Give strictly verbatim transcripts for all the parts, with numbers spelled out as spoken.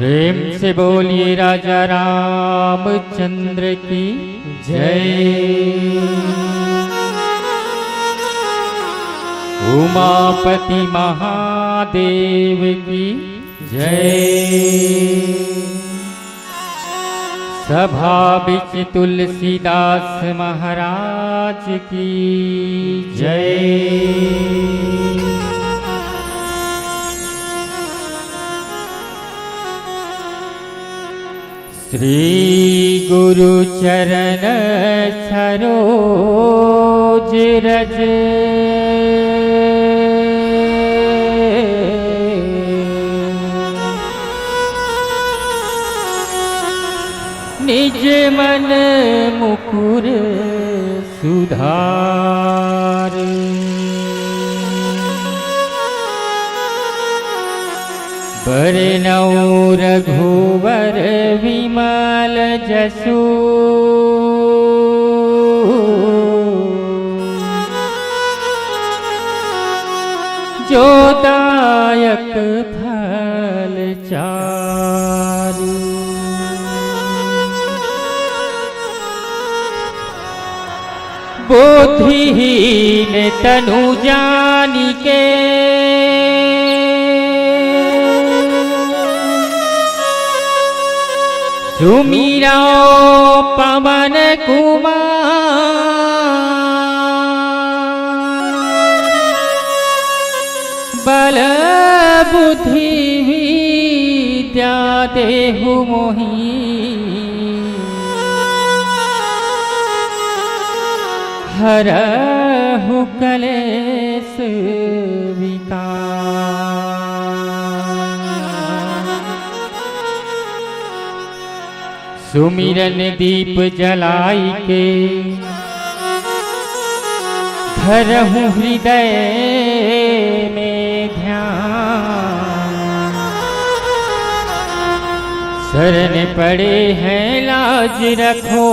प्रेम से बोलिए राजा रामचंद्र की जय। उमापति महादेव की जय। सभा बिच तुलसीदास महाराज की जय। श्री गुरु चरण सरोज रज। निज मन मुकुर सुधार। बरनउँ रघुवर विमल जसु। जो दायक फल चारु। बुद्धिहीन तनु जानिके। सुमिरौ पवन कुमार। बल बुद्धि विद्या देहु मोहि। हरहु कलेस विकार। सुमिरन दीप जलाइके। धरहु हृदय में ध्यान। शरण पड़े हैं लाज रखो।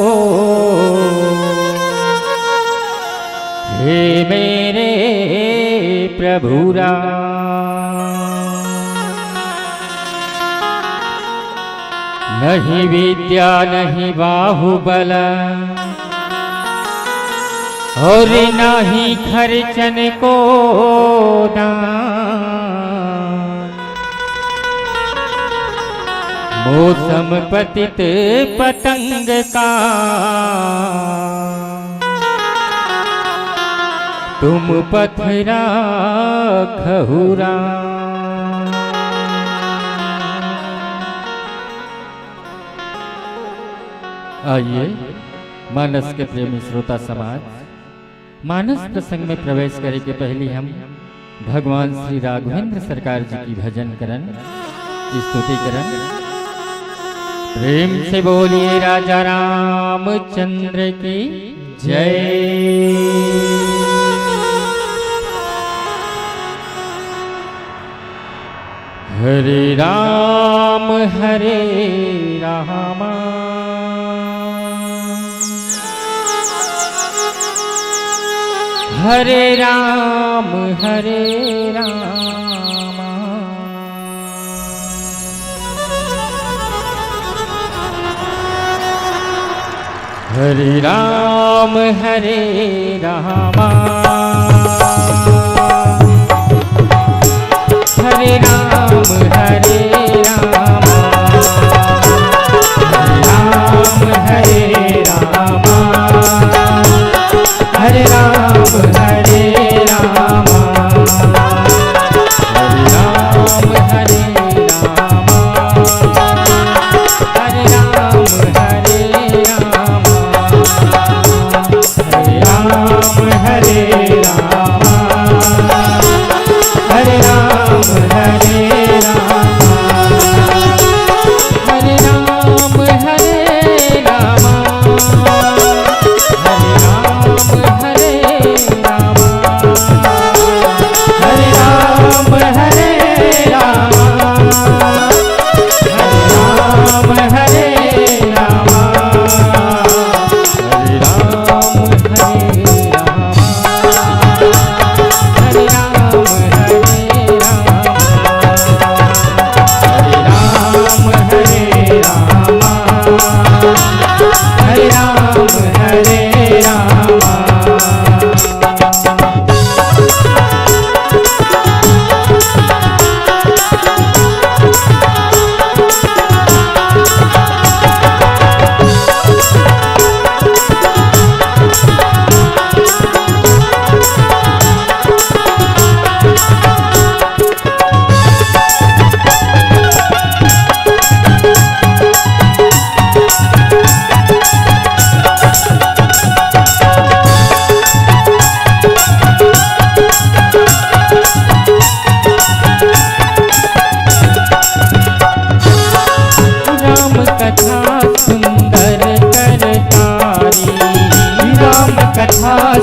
हे मेरे प्रभु राम। नहीं विद्या नहीं बाहुबल। और नाही खर्चन को दान। मौसम पतित पतंग का। तुम पथ राखहु राम। आइए, मानस के प्रेमी श्रोता समाज, मानस प्रसंग में प्रवेश करे के पहली हम भगवान श्री राघवेंद्र सरकार जी की भजन करन, स्तुति करन। प्रेम से बोलिए राजा रामचंद्र की जय। हरे राम हरे राम। हरे राम हरे राम। हरे राम हरे राम। हरे राम हरे राम। हरे राम हरे राम। हरे राम हरे राम। हरे राम हरे राम। हरे राम हरे राम। हरे राम हरे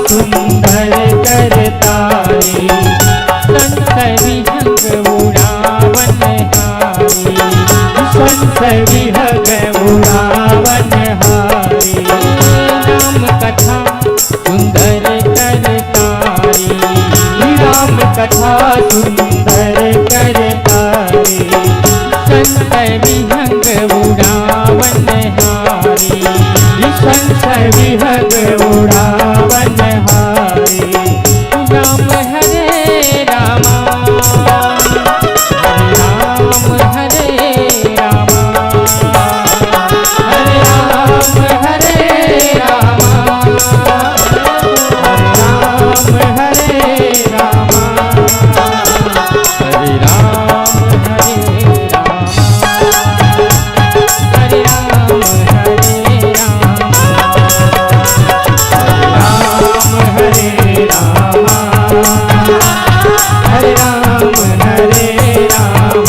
सुंदर करतारी, संत विहंग उड़ावन हारी, संत विहंग उड़ावन हारी। राम कथा सुंदर करतारी, राम कथा सुंदर करतारी, संत विहंग उड़ावन हारी, संत विहंग उड़ावन हारी। राम हरे रामा, हरे राम हरे रामा, हरे राम हरे रामा, हरे राम हरे रामा, हरे राम हरे रामा। हरे राम हरे राम, हरे राम हरे राम, हरे राम हरे राम।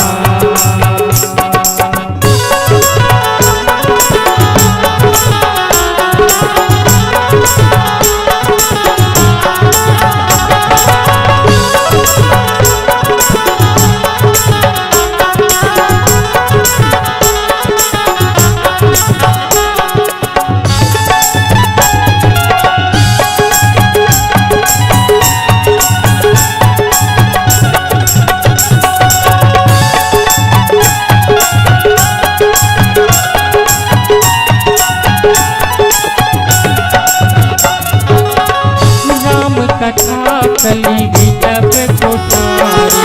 राम कथा कली बिटप कोठारी,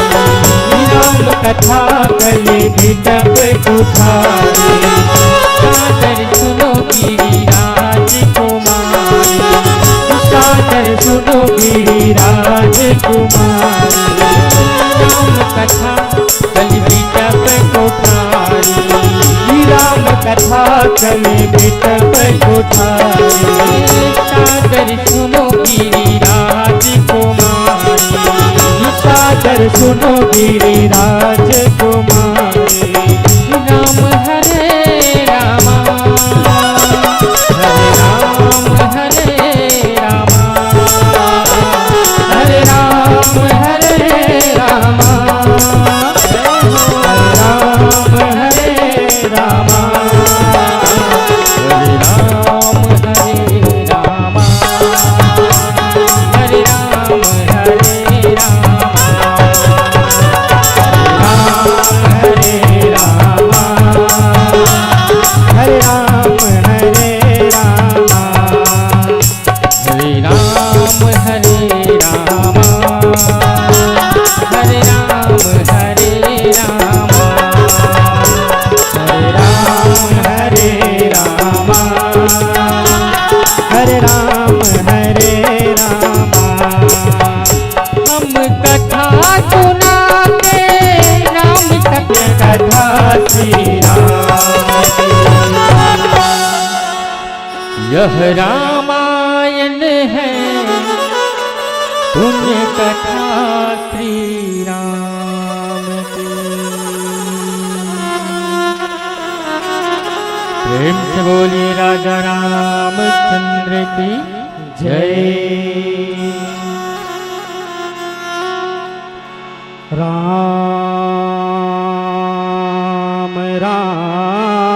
राम कथा कली बिटप कोठारी। सादर सुनो गिरिराज कुमारी, सादर सुनो गिरिराज कुमारी। राम कथा कली बिटप कोठारी, राम कथा कली बिटप कोठारी। सादर सुनो गिरिराज कुमारी, सादर सुनो गिरिराज कुमारी। राम हरे रामा, हरे राम हरे रामा, हरे राम हरे रामा, हरे राम हरे रामा, हरे राम हरे रामा, हरे राम हरे रामा, हरे राम हरे रामा, हरे राम हरे रामा। हरे राम हरे राम, हरे राम हरे राम, हरे राम हरे राम, हरे राम हरे राम। हम कथा सुना के राम कथा, कथा श्री राम। यह रामायण है, पुण्य कथा श्री राम की। प्रेम से बोलिए राजा रामचंद्र की जय। राम राम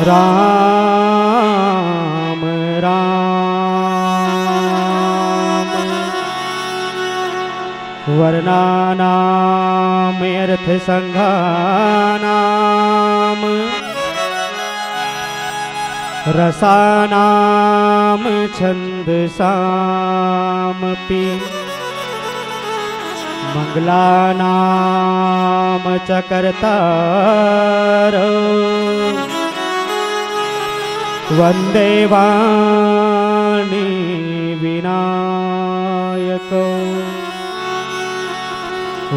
राम राम। वर्णानाम् अर्थसङ्घानाम् रसानां छन्दसामपि मङ्गलानां च कर्तारौ वन्दे वाणी विनायकौ।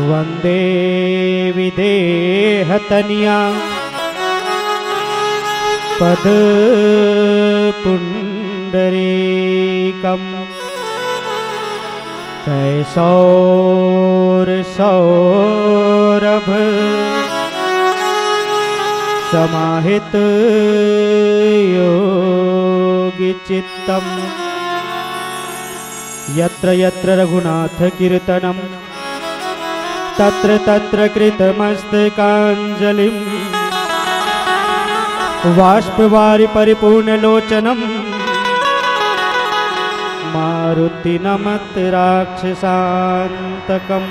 वन्दे विदेहतनया पदपुण्डरीकम्। कैशोरसौरभ स समाहित योगि चित्तम्। यत्र यत्र रघुनाथ कीर्तनम् तत्र तत्र कृतमस्तकाञ्जलिम्। वाष्पवारि परिपूर्णलोचनम् मारुति नमत राक्षसान्तकम्।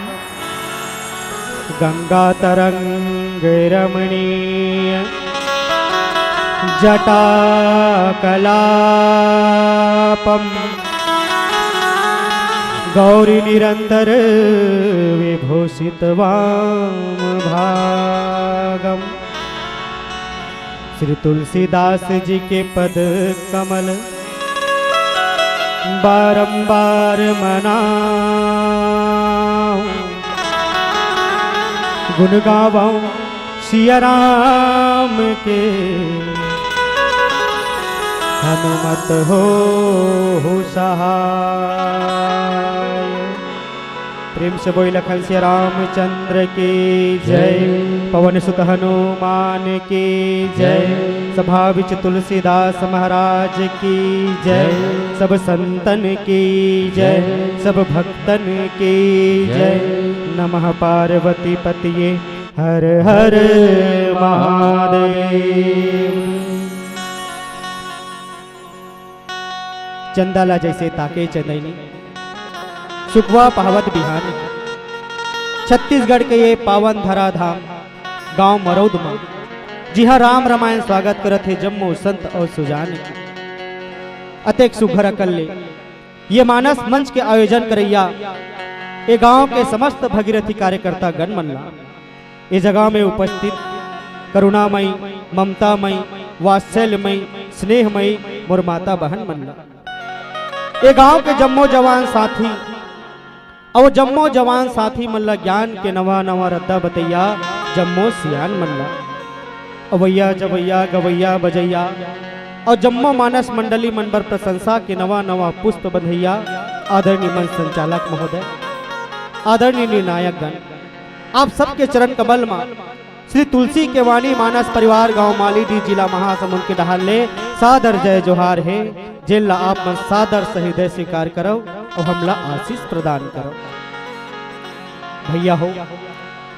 गंगातरंग रमणीय जटाकलापम्। गौरी निरंतर विभूषित वाम भागम्। श्री तुलसीदास जी के पद कमल बारंबार मनाऊं, गुण गावं सिया राम के, हनुमत होहु सहाय। प्रेम से बोल लखन सिया रामचंद्र की जय। जय। पवन सुत हनुमान की जय। जय। सभा विच तुलसीदास महाराज की जय। जय। सब संतन की जय। जय। सब भक्तन की जय। जय। नमः पार्वती पतिये हर हर महादेव। चंदा ला जैसे ताके चंदैनी, सुखवा पहावत बिहान। छत्तीसगढ़ के ये पावन धराधाम गांव मरौद म, जिहां राम रमायन स्वागत करत हे जम्मो संत अउ सुजान के। अतेक सुघर अकल ले ये मानस मंच के आयोजन करैया ए गांव के समस्त भगीरथी कार्यकर्ता गण मन ला, ए जगह में उपस्थित करुणामयी, ममतामयी, वात्सल्यमयी, स्नेहमयी मोर माता बहन मन ला, ए गांव के जम्मो जवान साथी, अउ जम्मो जवान साथी मन ला ज्ञान के नवा नवा रद्दा बतैया जम्मो सियान मन ला, अवैया जवैया गवैया बजैया अउ जम्मो मानस मंडली मन बर प्रशंसा के नवा नवा पुष्प बंधैया आदरणीय मंच संचालक महोदय, आदरणीय निर्णायक गण, आप सबके चरण कमल मा श्री तुलसी के वाणी मानस परिवार गांव मालीडीह जिला महासमुंद के डहार ले सादर जय जोहार हे, जेन ला आप मन सादर सहृदय स्वीकार करव अउ हमला आशीष प्रदान करव। भैया हो,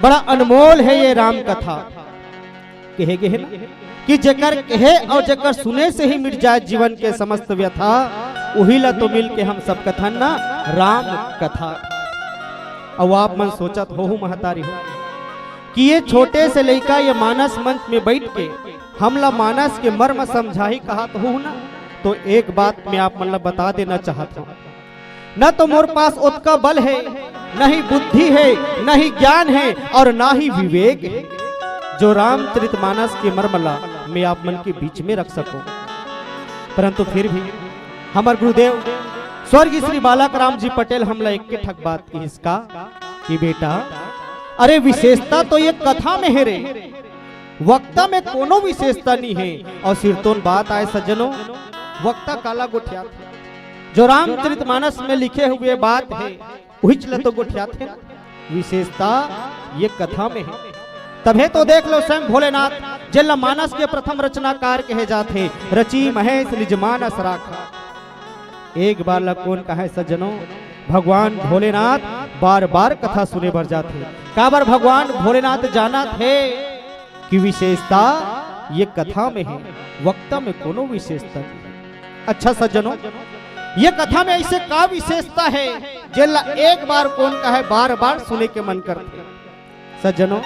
बड़ा अनमोल हे ये राम कथा। कहे गे हे ना कि जेकर कहे अउ जेकर सुने से ही मिट जाए जीवन के समस्त व्यथा, उही ला तो मिल के हम सब कथन ना राम कथा। अउ आप मन सोचत होहू महतारी हो कि ये छोटे से लइका ये मानस मंच में बैठ के हमला मानस के मर्म समझाही कहत होहू ना, तो एक बात मैं आप मन ला बता देना चाहत हूँ, न तो मोर पास ओतका बल हे, न ही बुद्धि हे, न ही ज्ञान हे अउ न ही विवेक हे, जो रामचरित मानस के मर्म ला मैं आप मन के बीच में रख सकूं। परंतु फिर भी हमर गुरुदेव स्वर्गीय श्री बालक राम जी पटेल हमला एक ठक बात किहिस का कि बेटा, अरे विशेषता तो ये कथा में हे रे, वक्ता में कोनो विशेषता नहीं है। अउ सिरतोन बात आय सज्जनों, वक्ता काला गोठियाथे? जो रामचरित मानस में लिखे हुए बात हे, उहिच ल तो गोठियाथे ना। विशेषता ये कथा में हे। तभे तो देख लो स्वयं भोलेनाथ, जेला मानस के प्रथम रचनाकार कहे जाथे, रची महेश निज मानस राखा। एक बार ला कोन कहय सज्जनों, भगवान भोलेनाथ बार बार कथा सुने बर जाथे। काबर भगवान भोलेनाथ जानत हे कि विशेषता ये कथा में हे, वक्ता में कोनो विशेषता नहीं। अच्छा सज्जनों, ये कथा में ऐसे का विशेषता हे, जेला एक बार कोन कहय बार बार सुने के मन करथे? सज्जनों,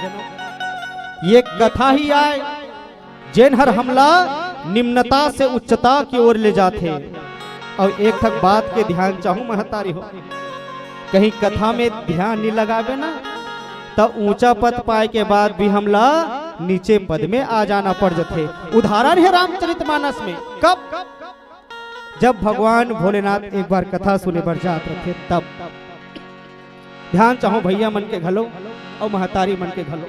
ये कथा ही आय जेन हर हमला निम्नता से उच्चता की ओर ले जाथे। अउ एक ठक बात के ध्यान चाहूं महतारी हो, कहीं कथा में ध्यान नहीं लगाबे ना, त ऊंचा पद पाए के बाद भी हमला नीचे पद में आ जाना पड़ जथे। उदाहरण हे रामचरित मानस में, कब जब भगवान भोलेनाथ एक बार कथा सुने बर जात रथे तब। ध्यान चाहूं भैया मन के घलो अउ महतारी मन के घलो।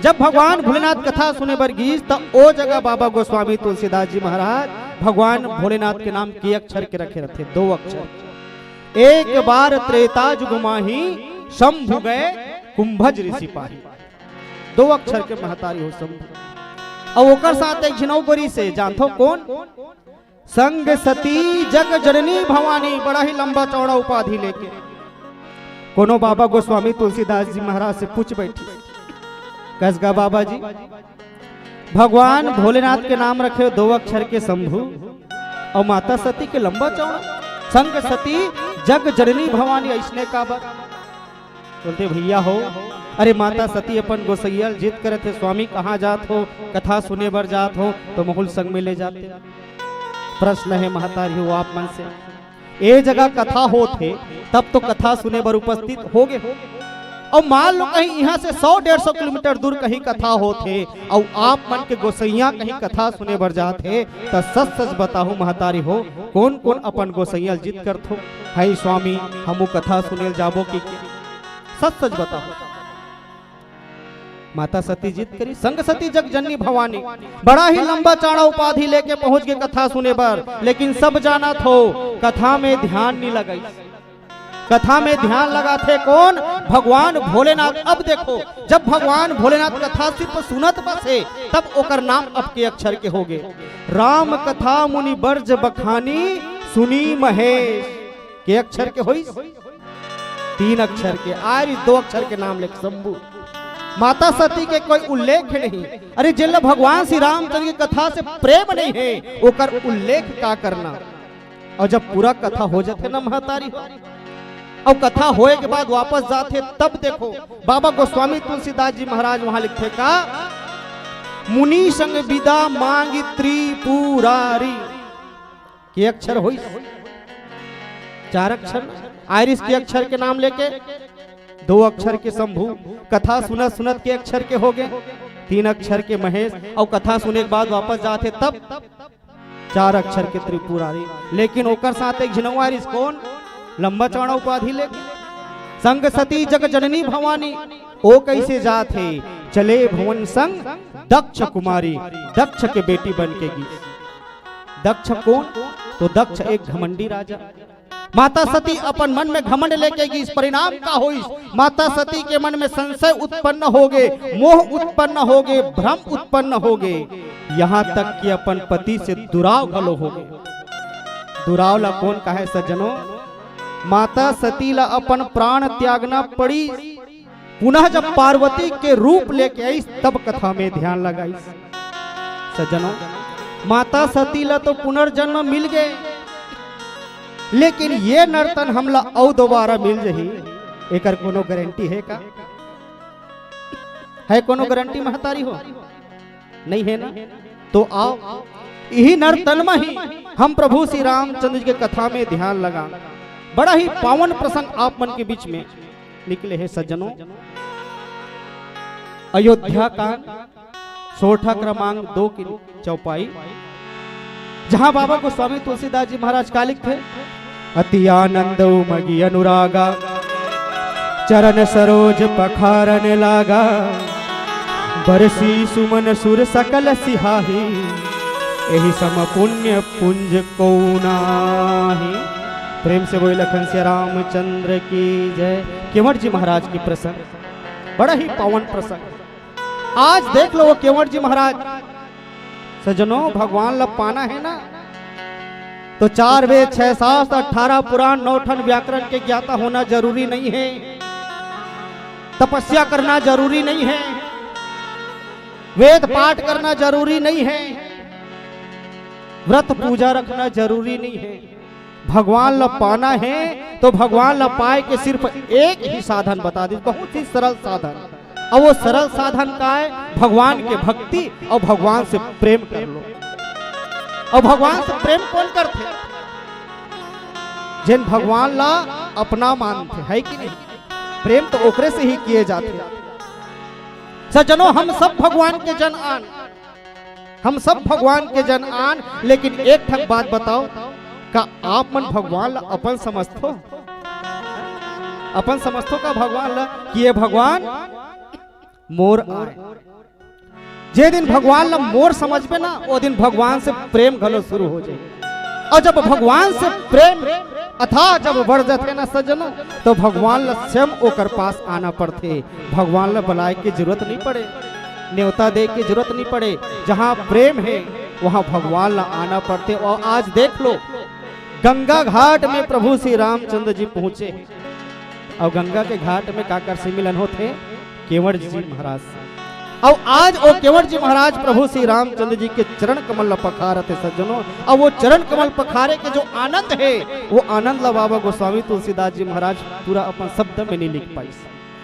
जब भगवान भोलेनाथ कथा सुने बर गीस त ओ जगह बाबा गोस्वामी तुलसीदास जी महाराज भगवान भोलेनाथ के नाम के अक्षर के रखे रथे, दो अक्षर। एक बार त्रेता जुग माही शंभु गए कुंभज ऋषि पाही। दो अक्षर के महतारी हो शंभु। अउ ओकर साथ एक झिन अउ गोरी से, जानथो कोन? संग सती जग जननी भवानी, बड़ा ही लंबा चौड़ा उपाधि लेके कोनो बाबा गोस्वामी तुलसीदास जी महाराज से पूछ बैठी, कस गा बाबा जी, भगवान भोलेनाथ के नाम रखे दो अक्षर के शंभू, अउ माता सती के लंबा चौड़ा, संग सती जग जननी भवानी, अइसने काबर? बोलथे, भैया हो, अरे माता सती अपन गोसैया ल जिद करत हे, स्वामी कहाँ जात हो, कथा सुने बर जात हो, तो महू ल संग में ले जाते। प्रश्न हे महतारी हो आप मन से, ए जगह कथा होत हे, तब तो कथा सुने बर उपस्थित होगे हो, अउ मान लो कहीं इहाँ से सौ डेढ़ सौ किलोमीटर दूर कहीं कथा होत हे, अउ आप मन के गोसैया कहीं कथा सुने बर जात हे, त सच सच बताहू महतारी हो, कोन कोन अपन गोसैया ल जिद करथो, हई स्वामी, हमू कथा सुने ल जाबो कि? सच सच बताहू। माता सती जिद करी, संग सती जग जननी भवानी, बड़ा ही लंबा चौड़ा उपाधि लेके पहुंच गे कथा सुने बर, लेकिन सब जानत हो, कथा में ध्यान नइ लगाइस। कथा में ध्यान लगाथे कोन? भगवान भोलेनाथ। अब देखो, जब भगवान भोलेनाथ कथा सिर्फ सुनत बस हे, तब ओकर नाम अब के अक्षर के होगे। राम कथा मुनि बरज बखानी, सुनी महेश। के अक्षर के होइस? तीन अक्षर के। आय रे, दो अक्षर के नाम लेके शंभू। माता सती के कोई उल्लेख नहीं। अरे, जेला भगवान श्री रामचंद्र की कथा से प्रेम नहीं है, ओकर उल्लेख का करना? अउ जब पूरा कथा हो जाथे ना महतारी हो, अउ कथा होए के बाद वापस जाथे, तब देखो, बाबा गोस्वामी तुलसीदास जी महाराज वहां लिखथे का, मुनि संग बिदा मांगी त्रिपुरारी। के अक्षर होइस? चार अक्षर। आय रे, के अक्षर के नाम लेके, दो अक्षर के शंभू, कथा सुनत सुनत के अक्षर के होगे, तीन अक्षर के महेश, अउ कथा सुने के बाद वापस जाथे तब चार अक्षर के त्रिपुरारी। लेकिन ओकर साथ एक झिन अउ आय रे, कोन? लंबा चौड़ा उपाधि लेके, संग सती जग जननी भवानी। ओ कैसे जात हे? चले भवन संग दक्ष कुमारी, दक्ष के बेटी बन के गिस। दक्ष कोन? तो दक्ष एक घमंडी राजा। माता सती अपन मन में घमंड लेके गिस, परिणाम का होइस? माता सती के मन में संशय उत्पन्न होगे, मोह उत्पन्न होगे, भ्रम उत्पन्न होगे, यहाँ तक कि अपन पति से दुराव घलो होगे। दुराव ला कोन कहे सज्जनों? माता सती ला अपन प्राण त्यागना पड़ी। पुनः जब पार्वती के रूप लेके आइस, तब कथा में ध्यान लगाइस। सज्जनों, माता सती ला तो पुनर्जन्म मिल गे, लेकिन ये नर्तन हमला अउ दोबारा मिल जही, एकर कोनो गारंटी हे का? हे कोनो गारंटी महतारी हो? नहीं है ना? तो आओ, इही नर्तन में ही हम प्रभु श्री रामचंद्र जी के कथा में ध्यान लगा। बड़ा ही पावन प्रसंग आप मन के बीच में निकले हैं सज्जनों। अयोध्या कांड, सोरठा क्रमांक दो की चौपाई, जहां बाबा गोस्वामी तुलसीदास जी महाराज का लिखथे, अति आनंद उमगी अनुरागा, चरण सरोज पखारन लागा, बरसी सुमन सुर सकल सिहाही, एहि सम पुण्य पुंज को नाही। प्रेम से बोले लखन सिया रामचंद्र की जय। केवट जी महाराज की प्रसंग, बड़ा ही पावन प्रसंग। आज देख लो वो केवट जी महाराज। सज्जनों, भगवान ला पाना है ना, तो चार वेद, छह शास्त्र, अठारह पुराण, नौ ठन व्याकरण के ज्ञाता होना जरूरी नहीं है। तपस्या करना जरूरी नहीं है। वेद पाठ करना जरूरी नहीं है। व्रत पूजा रखना जरूरी नहीं है। भगवान ला पाना है तो भगवान ला पाए के सिर्फ एक ही साधन बता दी, बहुत ही सरल साधन। अउ वो सरल साधन का है? भगवान के भक्ति अउ भगवान से प्रेम कर लो। अउ भगवान से प्रेम कोन करथे? जेन भगवान ला अपना मानथे, है कि नहीं? प्रेम तो ओकरे से ही किए जाथे। सज्जनों, हम सब भगवान के जन आन, हम सब भगवान के जन आन, लेकिन एक ठक बात बताओ, का आप मन भगवान ला अपन समझथो? अपन समझथो का भगवान ला कि ये भगवान मोर आय? जे दिन भगवान ला मोर समझबे ना, वो दिन भगवान से प्रेम घलो शुरू हो जाए। अउ जब भगवान से प्रेम अथाह जब बढ़ जाथे ना सज्जनों, तो भगवान ला स्वयं ओकर पास आना पड़थे, भगवान ला बुलाए के जरूरत नहीं पड़े। नेवता दे के जरूरत नहीं पड़े। जहाँ प्रेम है, वहाँ भगवान ला आना पड़थे। और आज देख लो, गंगा घाट में प्रभु श्री रामचंद्र जी पहुँचे हैं। और गंगा के घाट में काकर से मिलन होथे? केवट जी महाराज से। और आज वो केवट जी महाराज प्रभु श्री रामचंद्र जी के चरण कमल ला पखारत हे सज्जनों। और वो चरण कमल पखारे के जो आनंद है, वो आनंद ला बाबा गोस्वामी तुलसीदास जी महाराज पूरा अपन शब्द में नहीं लिख पाइस।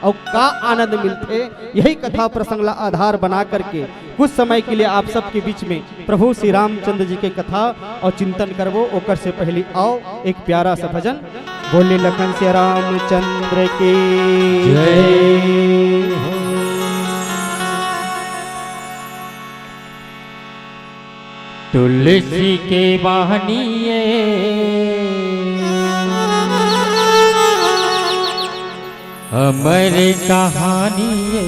और का आनंद मिलथे, यही कथा प्रसंग ला आधार बना करके कुछ समय के लिए आप सबके बीच में प्रभु श्री रामचंद्र जी के कथा और चिंतन करबो। ओकर से पहले आओ एक प्यारा सा भजन। बोले लखन सिया रामचंद्र की जय हो। तुलसी के बानी ये अमर कहानी ये।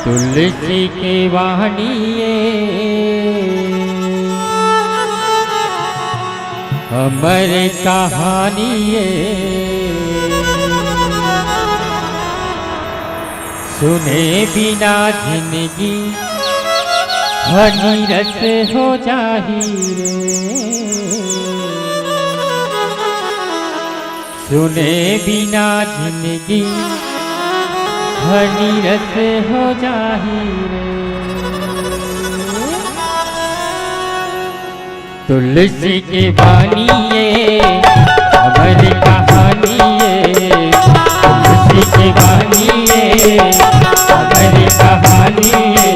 तुलसी के बानी ये अमर कहानी ये। सुने बिना जिंदगी हनीरस हो जाही रे। सुने बिना जिंदगी हनीरस हो जाही रे। तुलसी के बानी ये अमर कहानी ये। तुलसी के बानी ये अमर कहानी ये।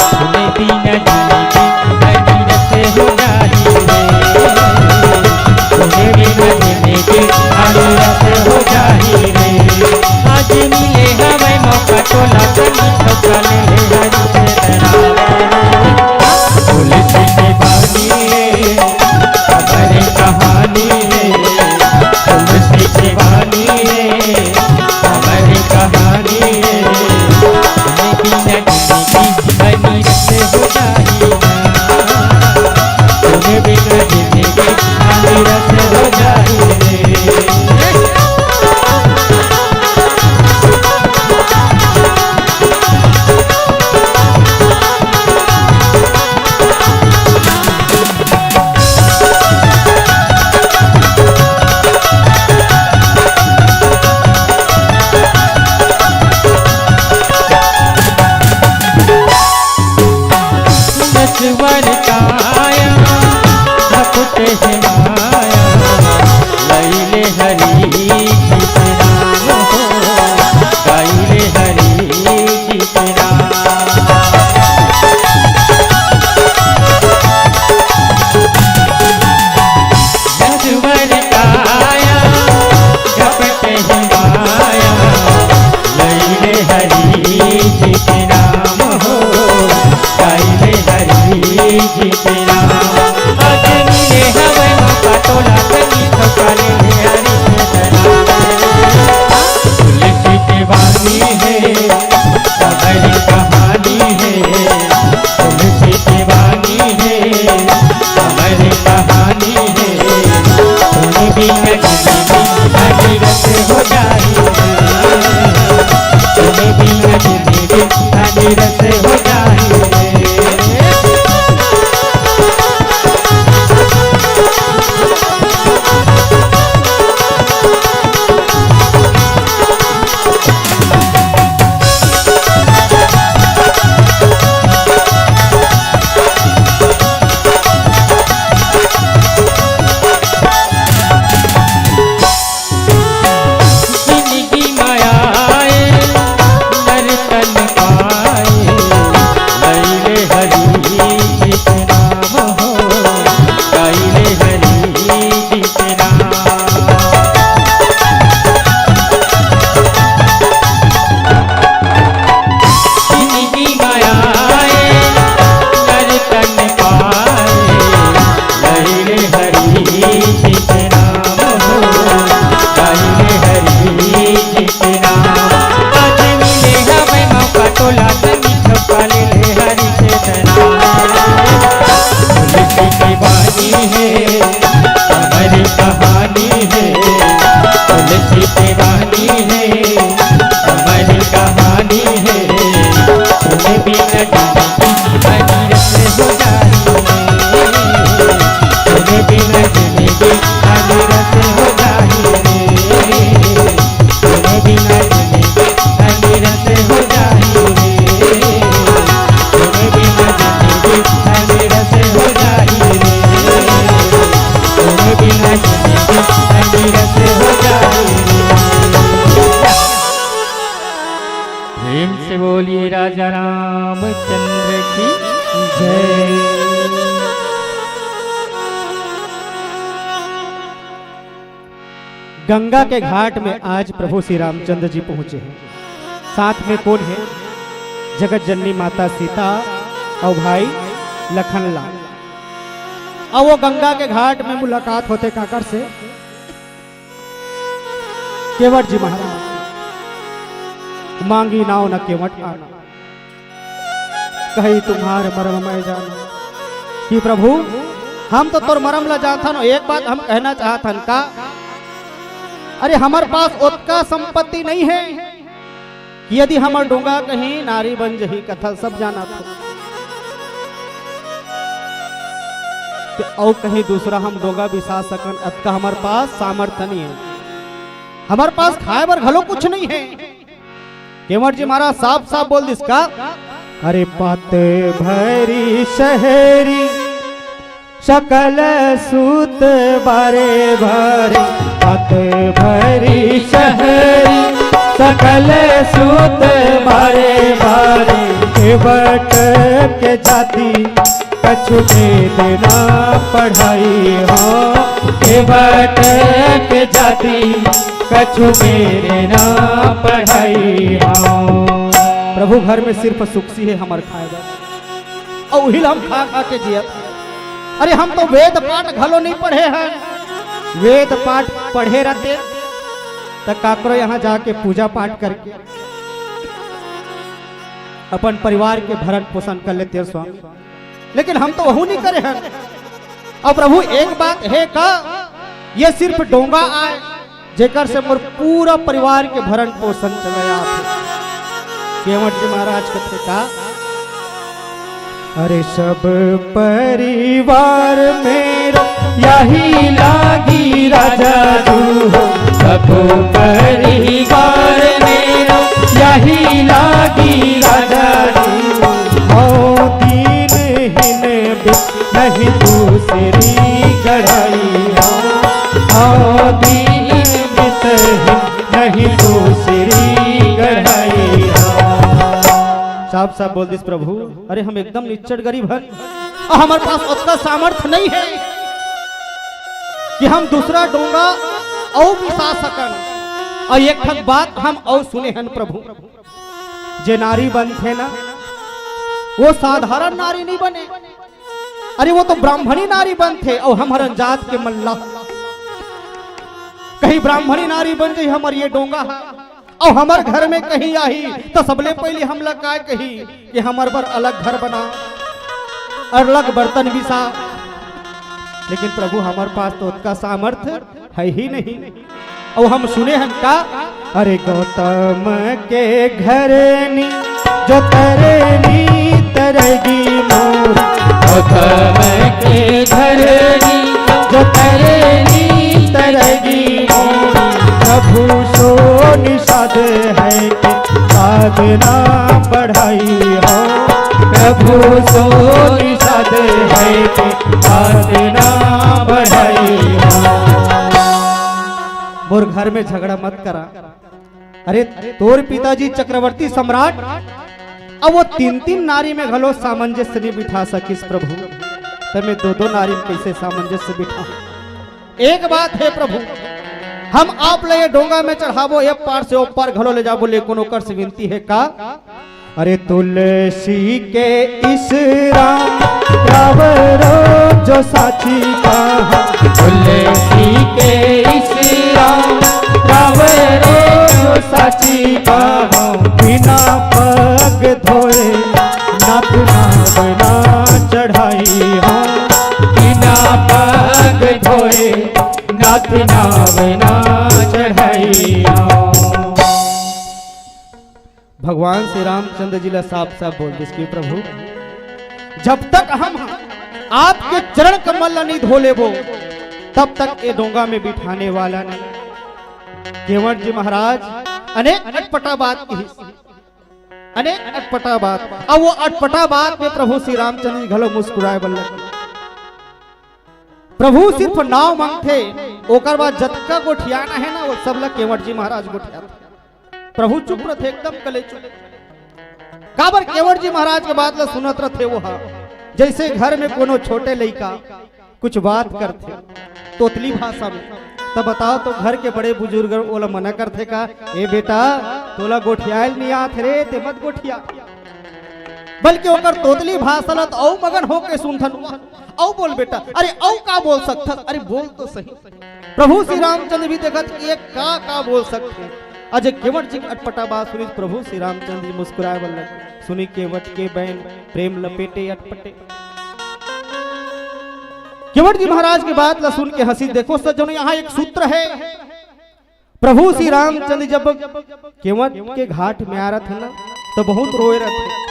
सुने बिना जिंदगी हनीरस हो जाही रे। सुने बिना जिंदगी हनीरस हो जाही रे। आज मिले हमें मौका, तोला तनी ठोका ले ले हरी से डरावे। तुलसी के बानी ये अमर कहानी ये। तुलसी के बानी ये अमर कहानी ये। सुने बिना जिंदगी हनीरस हो जाही ना। सुने बिना जिंदगी हनीरस हो जाही रे। नसवर काया धपत है माया, लैले हरी कृष्णा हो, लैले हरी कृष्णा। नसवर काया धपत है माया, लैले हरी कृष्णा हो, लैले हरी कृष्णा। आज मिले हवै मौका, तोला तनी ठोका ले ले हरी कृष्णा। तुलसी के बानी है अमर कहानी है। तुलसी के बानी है अमर कहानी है। सुने बिना जिंदगी हनीरस हो जाही। सुने बिना जिंदगी हनीरस हो जाही। गंगा के घाट में आज प्रभु श्री रामचंद्र जी पहुंचे हैं। साथ में कौन है? जगत जननी माता सीता और भाई लखन लाल। और वो गंगा के घाट में मुलाकात होथे काकर से? केवट जी महाराज, मांगी नाव न केवट आना, कही तुम्हार मरम मैं जानो। कि प्रभु, हम तो तोर मरम ला जानथन, एक बात हम कहना चाहथन का? अरे, हमर पास ओतका संपत्ति नहीं है कि यदि हमर डोंगा कहीं नारी बन जही, कथा सब जानत हो। तो अउ कहीं दूसरा हम डोंगा बिसा सकन, अतका हमर पास सामर्थ्य नहीं है। हमर पास खाए बर घलो कुछ नहीं है। केवट जी महाराज साफ साफ बोल दिस का, अरे, पत भरी शहरी सकल सूत बारे बारे, पत भरी शहरी सकल सूत बारे बारे, केवट के जाति कछु मेर ना पढ़ाई हो, केवट के जाति कछु मेर ना पढ़ाई हो। प्रभु, घर में सिर्फ सुखसी है हमर खाए बर, अउ उही ल हम खा खा के जियत। अरे, हम तो वेद पाठ घलो नहीं पढ़े हैं। वेद पाठ पढ़े रहते त काकरो यहाँ जाके पूजा पाठ करके अपन परिवार के भरण पोषण कर लेते स्वामी, लेकिन हम तो वहू नहीं करे हैं। अब प्रभु, एक बात है का, ये सिर्फ डोंगा आए जेकर से मोर पूरा परिवार के भरण पोषण चले आथे। केवट जी महाराज कथे का, अरे, सब परिवार मेरो यही लागी राजा जू हो, सब परिवार मेरो यही लागी राजा जू हो, दीन हीन बिन नहीं दूसरी गढ़ई हो, दीन बिन नहीं दूसरी गढ़ई हो। साफ साफ बोल दिस प्रभु, अरे, हम एकदम निच्चट गरीब हन, अउ हमर पास ओतका सामर्थ्य नहीं है कि हम दूसरा डोंगा अउ बिसा सकन। अउ एक ठन बात हम अउ सुने हन प्रभु, जे नारी बनथे ना, वो साधारण नारी नहीं बने। अरे, वो तो ब्राह्मणी नारी बनथे, अउ हम हरन जात के मल्ला। कहीं ब्राह्मणी नारी बन जाही हमर ये डोंगा ह, अउ हमर घर में कहीं आही, त सबले पहली हमला काय कही कि हमर बर अलग घर बना, अलग बर्तन बिसा। लेकिन प्रभु, हमर पास तो ओतका सामर्थ्य है ही नहीं। अउ हम सुने हन का, अरे, गौतम के घरनी जो तरनी तरगी मोर, गौतम के घरनी जो तरनी तरगी मोर, प्रभु सो निषाद है कि साधना बढ़ाई हो, प्रभु सो निषाद है कि साधना बढ़ाई हो। मोर घर में झगड़ा मत करा। अरे, तोर पिताजी चक्रवर्ती सम्राट, अब वो तीन तीन नारी में घलो सामंजस्य नहीं बिठा सकिस प्रभु, त मैं दो दो नारी में कैसे सामंजस्य बिठाऊं? एक बात है प्रभु, हम आप ले ये डोंगा में चढ़ाबो, ये पार से ओ पार घलो ले जाबो, लेकिन ओकर से विनती है का, अरे, तुलसी के इस राम रावरो जो साची कहा, तुलसी के इस राम रावरो जो साची कहा, बिना पग धोए नाथ नाम ना चढ़ाई हो, बिना पग धोए नाथ नाम ना चढ़ाई हो। भगवान श्री रामचंद्र जी ला साफ साफ बोल दिस कि प्रभु, जब तक हम आपके चरण कमल ला नहीं धो लेबो, तब तक ये डोंगा में बिठाने वाला नहीं। केवट जी महाराज अनेक अटपटा बात कही, अनेक अटपटा बात। अब वो अटपटा बात में प्रभु श्री रामचंद्र जी घलो मुस्कुराए बर लगे। प्रभु सिर्फ नाव मांगथे, ओकर बाद जतका गोठियाना है ना, वो सब ला केवट जी महाराज गोठियाथे। प्रभु चुप रथे, एकदम कले चुप। काबर केवट जी महाराज के बात ला सुनत रथे वो हा। जैसे घर में कोनो छोटे लइका कुछ बात करथे तोतली भाषा में, तब बताओ तो, घर के बड़े बुजुर्ग ओला मना करथे का? "ए बेटा, तोला गोठियाइल नइ आत रे, ते मत गोठिया।" बल्कि ओकर तोतली भाषा ल त अउ मगन होके सुनथन। "अउ बोल बेटा, अरे अउ का बोल सकथस? अरे बोल तो सही।" प्रभु श्री रामचंद्र भी देखत कि ये का, का बोल सकथे। अजे केवट जी के अटपटा बात सुनिस, प्रभु श्री रामचंद्र जी मुस्कुराए बर लगे। सुनि केवट के बैन प्रेम लपेटे अटपटे। केवट जी महाराज के बात ला सुन के हंसिस। देखो सज्जनों, यहाँ एक सूत्र है। प्रभु श्री रामचंद्र जब केवट के घाट में आ रथे ना, तो बहुत रोए रथे।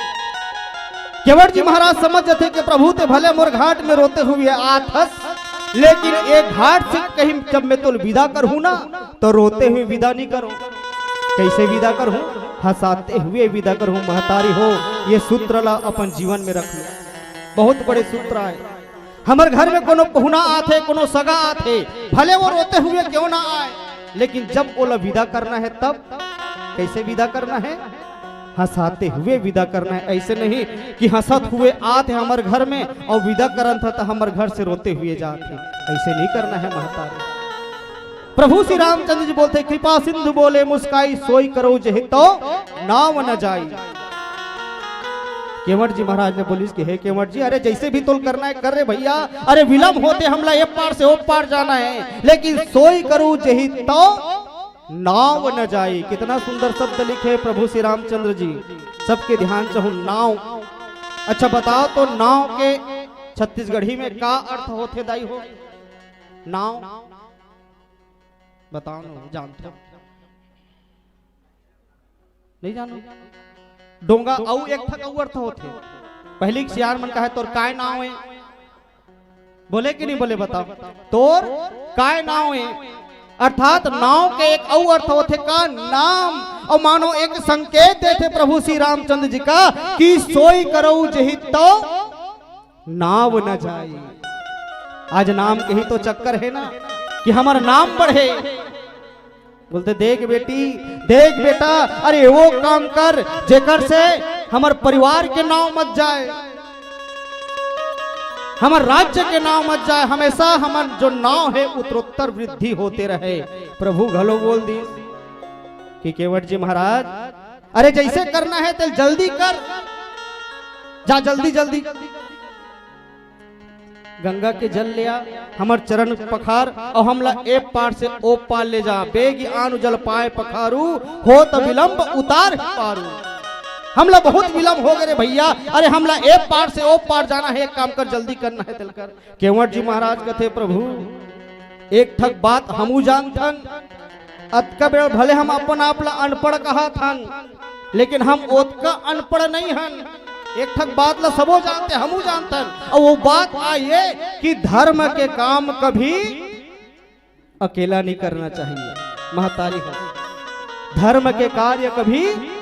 केवट जी महाराज समझ जाथे कि प्रभु ते भले मोर घाट में रोते हुए आत हस, लेकिन एक घाट से कहीं जब मैं तोल विदा करहूं ना, तो रोते हुए विदा नहीं करो। कैसे विदा करहूं? हंसाते हुए विदा करहूं। महतारी हो, ये सूत्र ला अपन जीवन में रख लो। बहुत बड़े सूत्र आए। हमर घर में कोनो पहुना आथे, कोनो सगा आथे, भले वो रोते हुए क्यों ना आए, लेकिन जब ओला विदा करना है, तब कैसे विदा करना है? हंसाते हुए विदा करना है। ऐसे नहीं कि हंसत हुए आथे हमर घर में और विदा करन था तो हमर घर से रोते हुए जाथे। ऐसे नहीं करना है महतारी। प्रभु श्री रामचंद्र जी बोलथे, "कृपा सिंधु बोले मुस्काई, सोई करो जेहि तो नाव न जाई।" केवट जी महाराज ने बोलिस कि हे केवट जी, अरे जैसे भी तोल करना है कर रे भैया, अरे विलंब होते हमला ए पार से ओ पार जाना है, लेकिन सोई करो जेहि तो नाव न जाई। कितना सुंदर शब्द लिखे प्रभु श्री रामचंद्र जी। सबके ध्यान चाहूं, नाव। अच्छा बताओ तो, नाव के छत्तीसगढ़ी में का अर्थ होथे दाई हो? नाव बताओ न, जानथो? नहीं जानो? डोंगा अउ एक ठक अउ अर्थ होथे। पहिली के सियान मन कहे, "तोर काय नाव ए?" बोले कि नहीं बोले, बताओ, "तोर काय नाव ए?" अर्थात नाव के एक अउ अर्थ होथे का, नाम। और मानो एक संकेत देथे प्रभु श्री रामचंद्र जी का कि सोई करऊ जेहि तो नाव न जाई। आज नाम के ही तो चक्कर है ना कि हमर नाम बढ़े। बोलथे, "देख बेटी, देख बेटा, अरे वो काम कर जेकर से हमर परिवार के नाव मत जाए, हमर राज्य के नाव मत जाए, हमेशा हमर जो नाव है उत्तरोत्तर वृद्धि होते रहे।" प्रभु घलो बोल दिस कि केवट जी महाराज, अरे जैसे करना है तेल जल्दी कर, जा जल्दी जल्दी। गंगा के जल ले आ, हमर चरण पखार, और हमला ए पार से ओ पार ले जा। बेग आन जल पाए पखारू, होत विलंब उतार पारू। हमला बहुत विलंब हो गए रे भैया, अरे हमला ए पार से ओ पार जाना है, एक काम कर, जल्दी करना है तेल कर। केवट जी महाराज कथे, "प्रभु, एक ठक बात हमू जानथन, अतका बेर भले हम अपन आप ला अनपढ़ कहत हन, लेकिन हम ओतका अनपढ़ नहीं हन। एक ठक बात ला सबो जानथे, हमू जानथन, और वो बात आय ये कि धर्म के काम कभी अकेला नहीं करना चाहिए।" महतारी हो, धर्म के कार्य कभी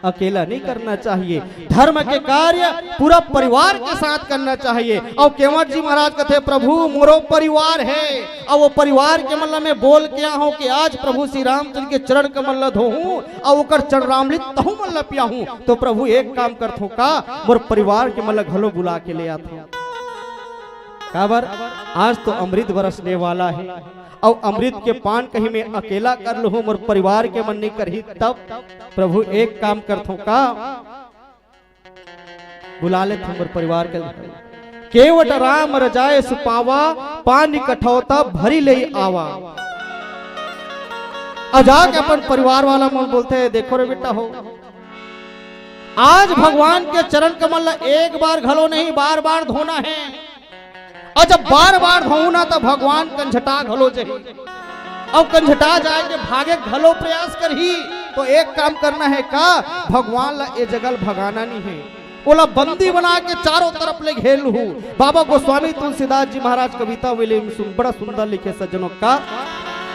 अकेला नहीं करना चाहिए, धर्म के कार्य पूरा परिवार के साथ करना चाहिए। और केवट जी महाराज कथे, "प्रभु, मोरो परिवार है, और वो परिवार के मन ला मैं बोल के आहूं कि आज प्रभु श्री रामचंद्र के चरण कमल ला धोहूं और ओकर चरणामृत तहू मन ला पियाहूं।" तो प्रभु एक काम करथो का, मोर परिवार के मन ला घलो बुला के ले आथो। काबर आज तो अमृत बरसने वाला है, और अमृत के पान कहीं मैं अकेला कर लूं, मोर परिवार के मन नहीं करही, तब प्रभु एक काम करथो का, बुला लेथो मोर परिवार के। "केवट राम रजाय सुपावा, पानी कठौता भरी ले आवा।" अब जाके अपन परिवार वाला मन बोलथे, "देखो रे बेटा हो, आज भगवान के चरण कमल ला एक बार घलो नहीं, बार बार धोना है। और जब बार बार धोहू ना, तो भगवान कंझटा घलो जाही, और कंझटा जाए के भागे घलो प्रयास करही। तो एक काम करना है का, भगवान ला ए जगह भगाना नहीं है, ओला बंदी बना के चारों तरफ ले घेर लूहू।" बाबा गोस्वामी तुलसीदास जी महाराज कविता वेले में सुन, बड़ा सुंदर लिखे सज्जनों का,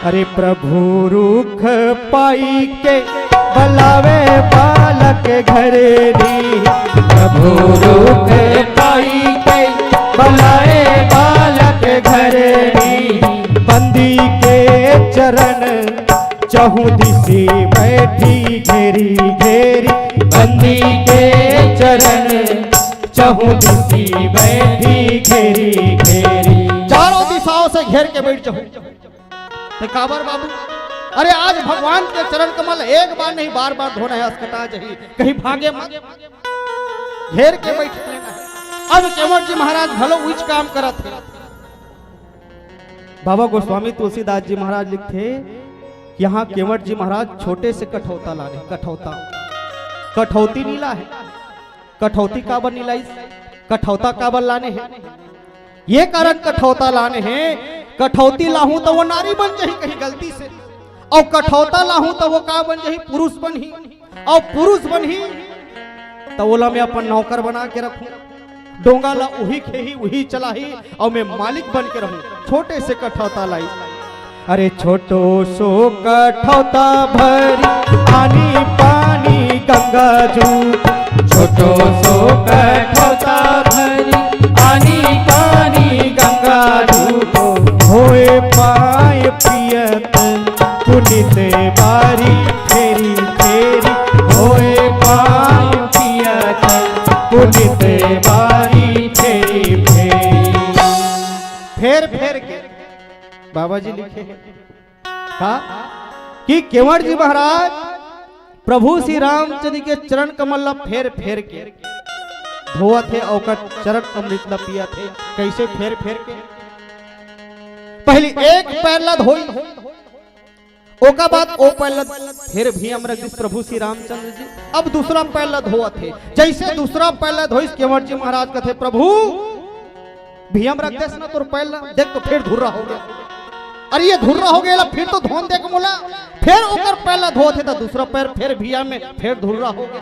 "अरे प्रभु रुख पाई के बलावे बालक घर नी, प्रभु रुख पाई के बलाए बालक घर नी, बंदी के चरण चहुदिसी बैठी घेरी घेरी, बंदी के चरण चहुदिसी बैठी घेरी घेरी।" चारों दिशाओं से घेर के बैठ जाओ। ते काबर बाबू? अरे, आज भगवान के चरण कमल एक बार नहीं, बार बार धोना हे, असकटा जही, कहीं भागे मत। घेर के बैठ लेना हे। अब केवट जी महाराज घलो उइच काम करत हे। बाबा गोस्वामी तुलसीदास जी महाराज लिखथे, यहाँ केवट जी महाराज छोटे से कठौता लाने, कठौता, कठौती नी लाए। कठौती काबर नी लाइस? कठौता काबर लाने हे? ये कारण कठौता लाने हे, कठौती लाहूं त वो नारी बन जही कहीं गलती से, अउ कठौता लाहूं त वो का बन जही? पुरुष बनही। अउ पुरुष बनही त ओला मैं अपन नौकर बना के रखूं, डोंगा ला उही खेही, उही चलाही, अउ मैं मालिक बन के रहूं। छोटे से कठौता लाई। अरे छोटो सो कठौता भरी, आनी पानी गंगा जूठ। छोटो सो कठौता भरी, आनी पानी गंगा जूठ। होए पाए पियत, पुनित बारी फेरी फेरी। होए पाए पियत, पुनित बारी फेरी फेरी। फेर फेर के बाबा जी लिखे हे का कि केवट जी महाराज प्रभु श्री रामचंद्र के चरण कमल ला फेर फेर के धोवत हे, ओकर चरण अमृत ला पियत हे। कैसे फेर फेर के? पहली एक पैर ला धोई, ओकर बाद ओ पैर ला फेर भुइयां म रख दिस प्रभु श्री रामचंद्र जी। अब दूसरा पैर ला धोवत हे। जैसे दूसरा पैर ला धोइस, केवट जी महाराज कथे, "प्रभु, भुइयां म रख देस ना तोर पैर ला, देख तो फेर धुर्रा हो गया। अरे ये धुर्रा हो गया, फिर तो धोन दे के मोला।" फेर ओकर पैर ला धोवत हे त दूसरा पैर फेर भुइयां म, फेर धुर्रा हो गया।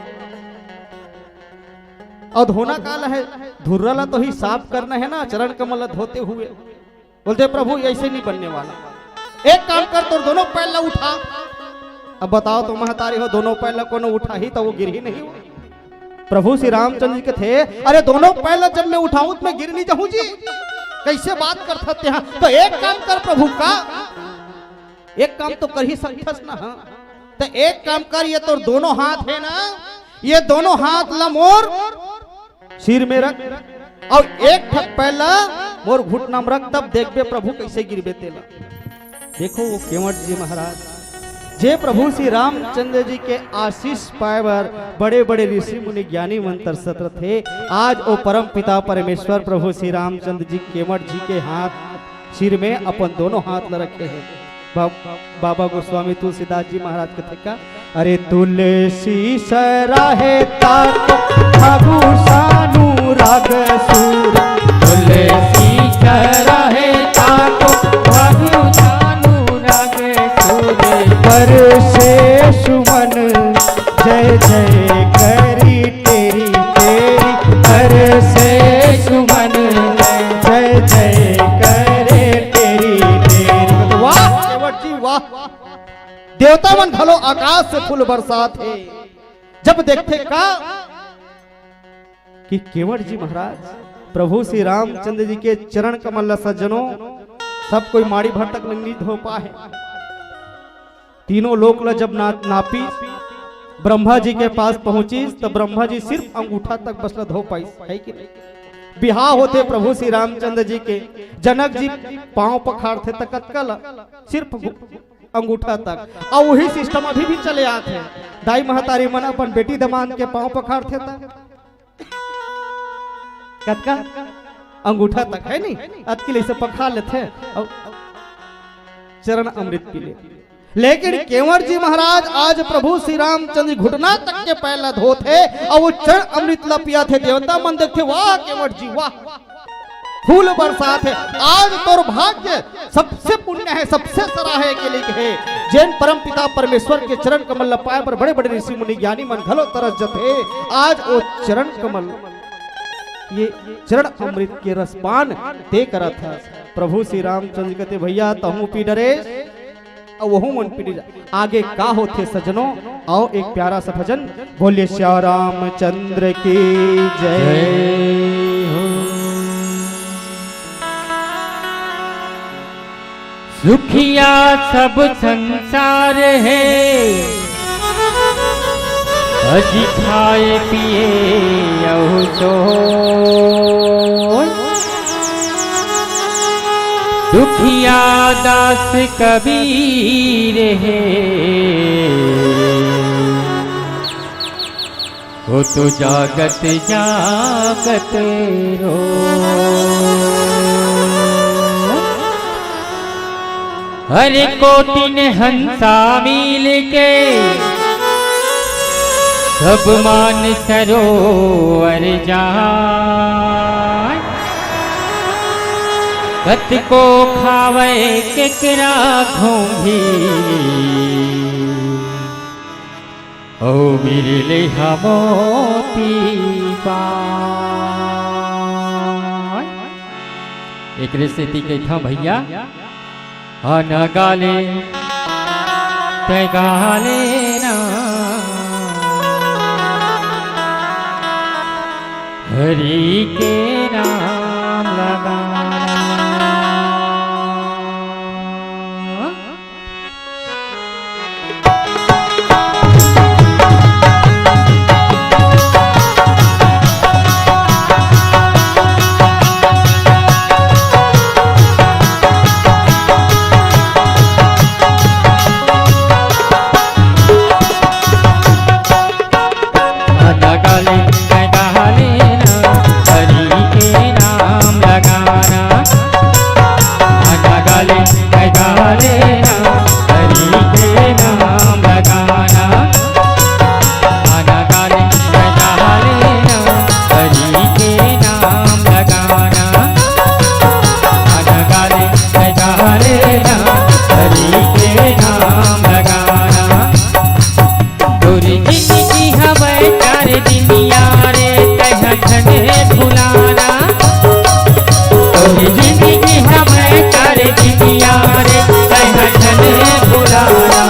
अउ धोना काला हे? धुर्रा ला तो ही साफ करना हे ना, चरण कमल ला धोते हुए। बोलथे, "प्रभु, ऐसे नहीं बनने वाला। एक काम कर, तोर दोनों पैर ला उठा।" अब बताओ तो महतारी हो, दोनों पैर ला कोनो उठाही त वो गिरही नहीं वो। प्रभु श्री रामचंद्र जी कथे, "अरे दोनों पैर ला जब मैं उठाहूं त मैं गिर नहीं जाहूं जी? कैसे बात करथस तेहा? तो एक काम कर प्रभु का, एक काम तो कर ही सकथस ना, हाँ? तो एक काम कर, ये तोर दोनों हाथ हे ना, ये दोनों हाथ ला मोर सिर में रख, अउ एक ठक पैर ला मोर घुटना में रख, तब देखबे प्रभु कैसे गिरबे तेला।" देखो वो केवट जी महाराज, जे प्रभु श्री रामचंद्र जी के आशीष पाए बर बड़े-बड़े ऋषि मुनि ज्ञानी मन तरसत रथे, आज ओ परम पिता परमेश्वर प्रभु श्री रामचंद्र जी केवट जी के हाथ सिर में अपन दोनों हाथ ला रखे हे। बा-, बाबा गोस्वामी तुलसीदास जी महाराज कथे का, "अरे तुलसी सराहे ताको फागु सानुराग सूर।" तुलसी सराहे ताको फागु सानुराग सूर। बरसे सुमन जय जय करी तेरी तेरी। बरसे सुमन जय जय करे तेरी तेरी। वाह केवट जी वाह, देवता मन घलो आकाश से फूल बरसात हे। जब देखथे का कि केवट जी महाराज प्रभु श्री रामचंद्र जी के चरण कमल ला, सज्जनों, सब कोई माड़ी भर तक नइ धो पाए। तीनों लोक ला जब ना-, नापिस, ब्रह्मा जी के पास पहुंचिस, त ब्रह्मा जी सिर्फ अंगूठा तक बस ला धो पाइस, हे कि नहीं? बिहाव होथे प्रभु श्री रामचंद्र जी के, जनक जी पांव पखारथे त कतका ला? सिर्फ गु-, अंगूठा तक। अउ वही system अभी भी चले आत हे। दाई महतारी मन अपन बेटी दमांद के पांव पखारथे त कतका? अंगूठा तक, हे नहीं? अतकी ले से पखार लेथे अउ चरण अमृत पी ले। लेकिन केवट जी महाराज आज प्रभु श्री रामचंद्र घुटना तक के पैर ला धोत हे अउ वो चरण अमृत ला पियाथे। देवता मन देखथे, "वाह केवट जी, वाह, फूल बरसात हे।" आज तोर भाग्य सबसे पुण्य हे, सबसे सराहे के लिए हे, जेन परम पिता परमेश्वर के चरण कमल ला पाए बर बड़े-बड़े ऋषि मुनि ज्ञानी मन घलो तरस जथे। आज वो चरण कमल, ये चरण अमृत के रसपान ते करत हस। प्रभु श्री रामचंद्र कथे, "भैया, तहूं पी डरेस, अउ वहू मन पी डरे।" आगे का होथे सज्जनों? आओ एक प्यारा सा भजन। बोलिए श्याम रामचंद्र की जय। जय हो। सुखिया सब संसार हे, अजी खाए पिए अउ सोए। दुखिया दास कबीर हे, वो तो जागत जागत रो। हर कोटिन हंसा मिल के, सब मान सरोवर जाय। कतको खावय केकरा घोंघी, अउ बिरले ह मोती पाय। एकरे सेती कहिथंव भइया, अन गाले तै गाले ना, हरि के नाम लगाना। अनगले तै गाले ना, हरि के नाम लगाना। अनगले तै गाले ना, हरि के नाम लगाना। अनगले तै गाले ना, हरि के नाम लगाना। अनगले तै गाले ना, हरि के नाम लगाना। तोर जिनगी हवय चार दिनिया रे, तैं ह झन भुलाना। तोर जिनगी हवय चार दिनिया रे, तैं ह झन भुलाना।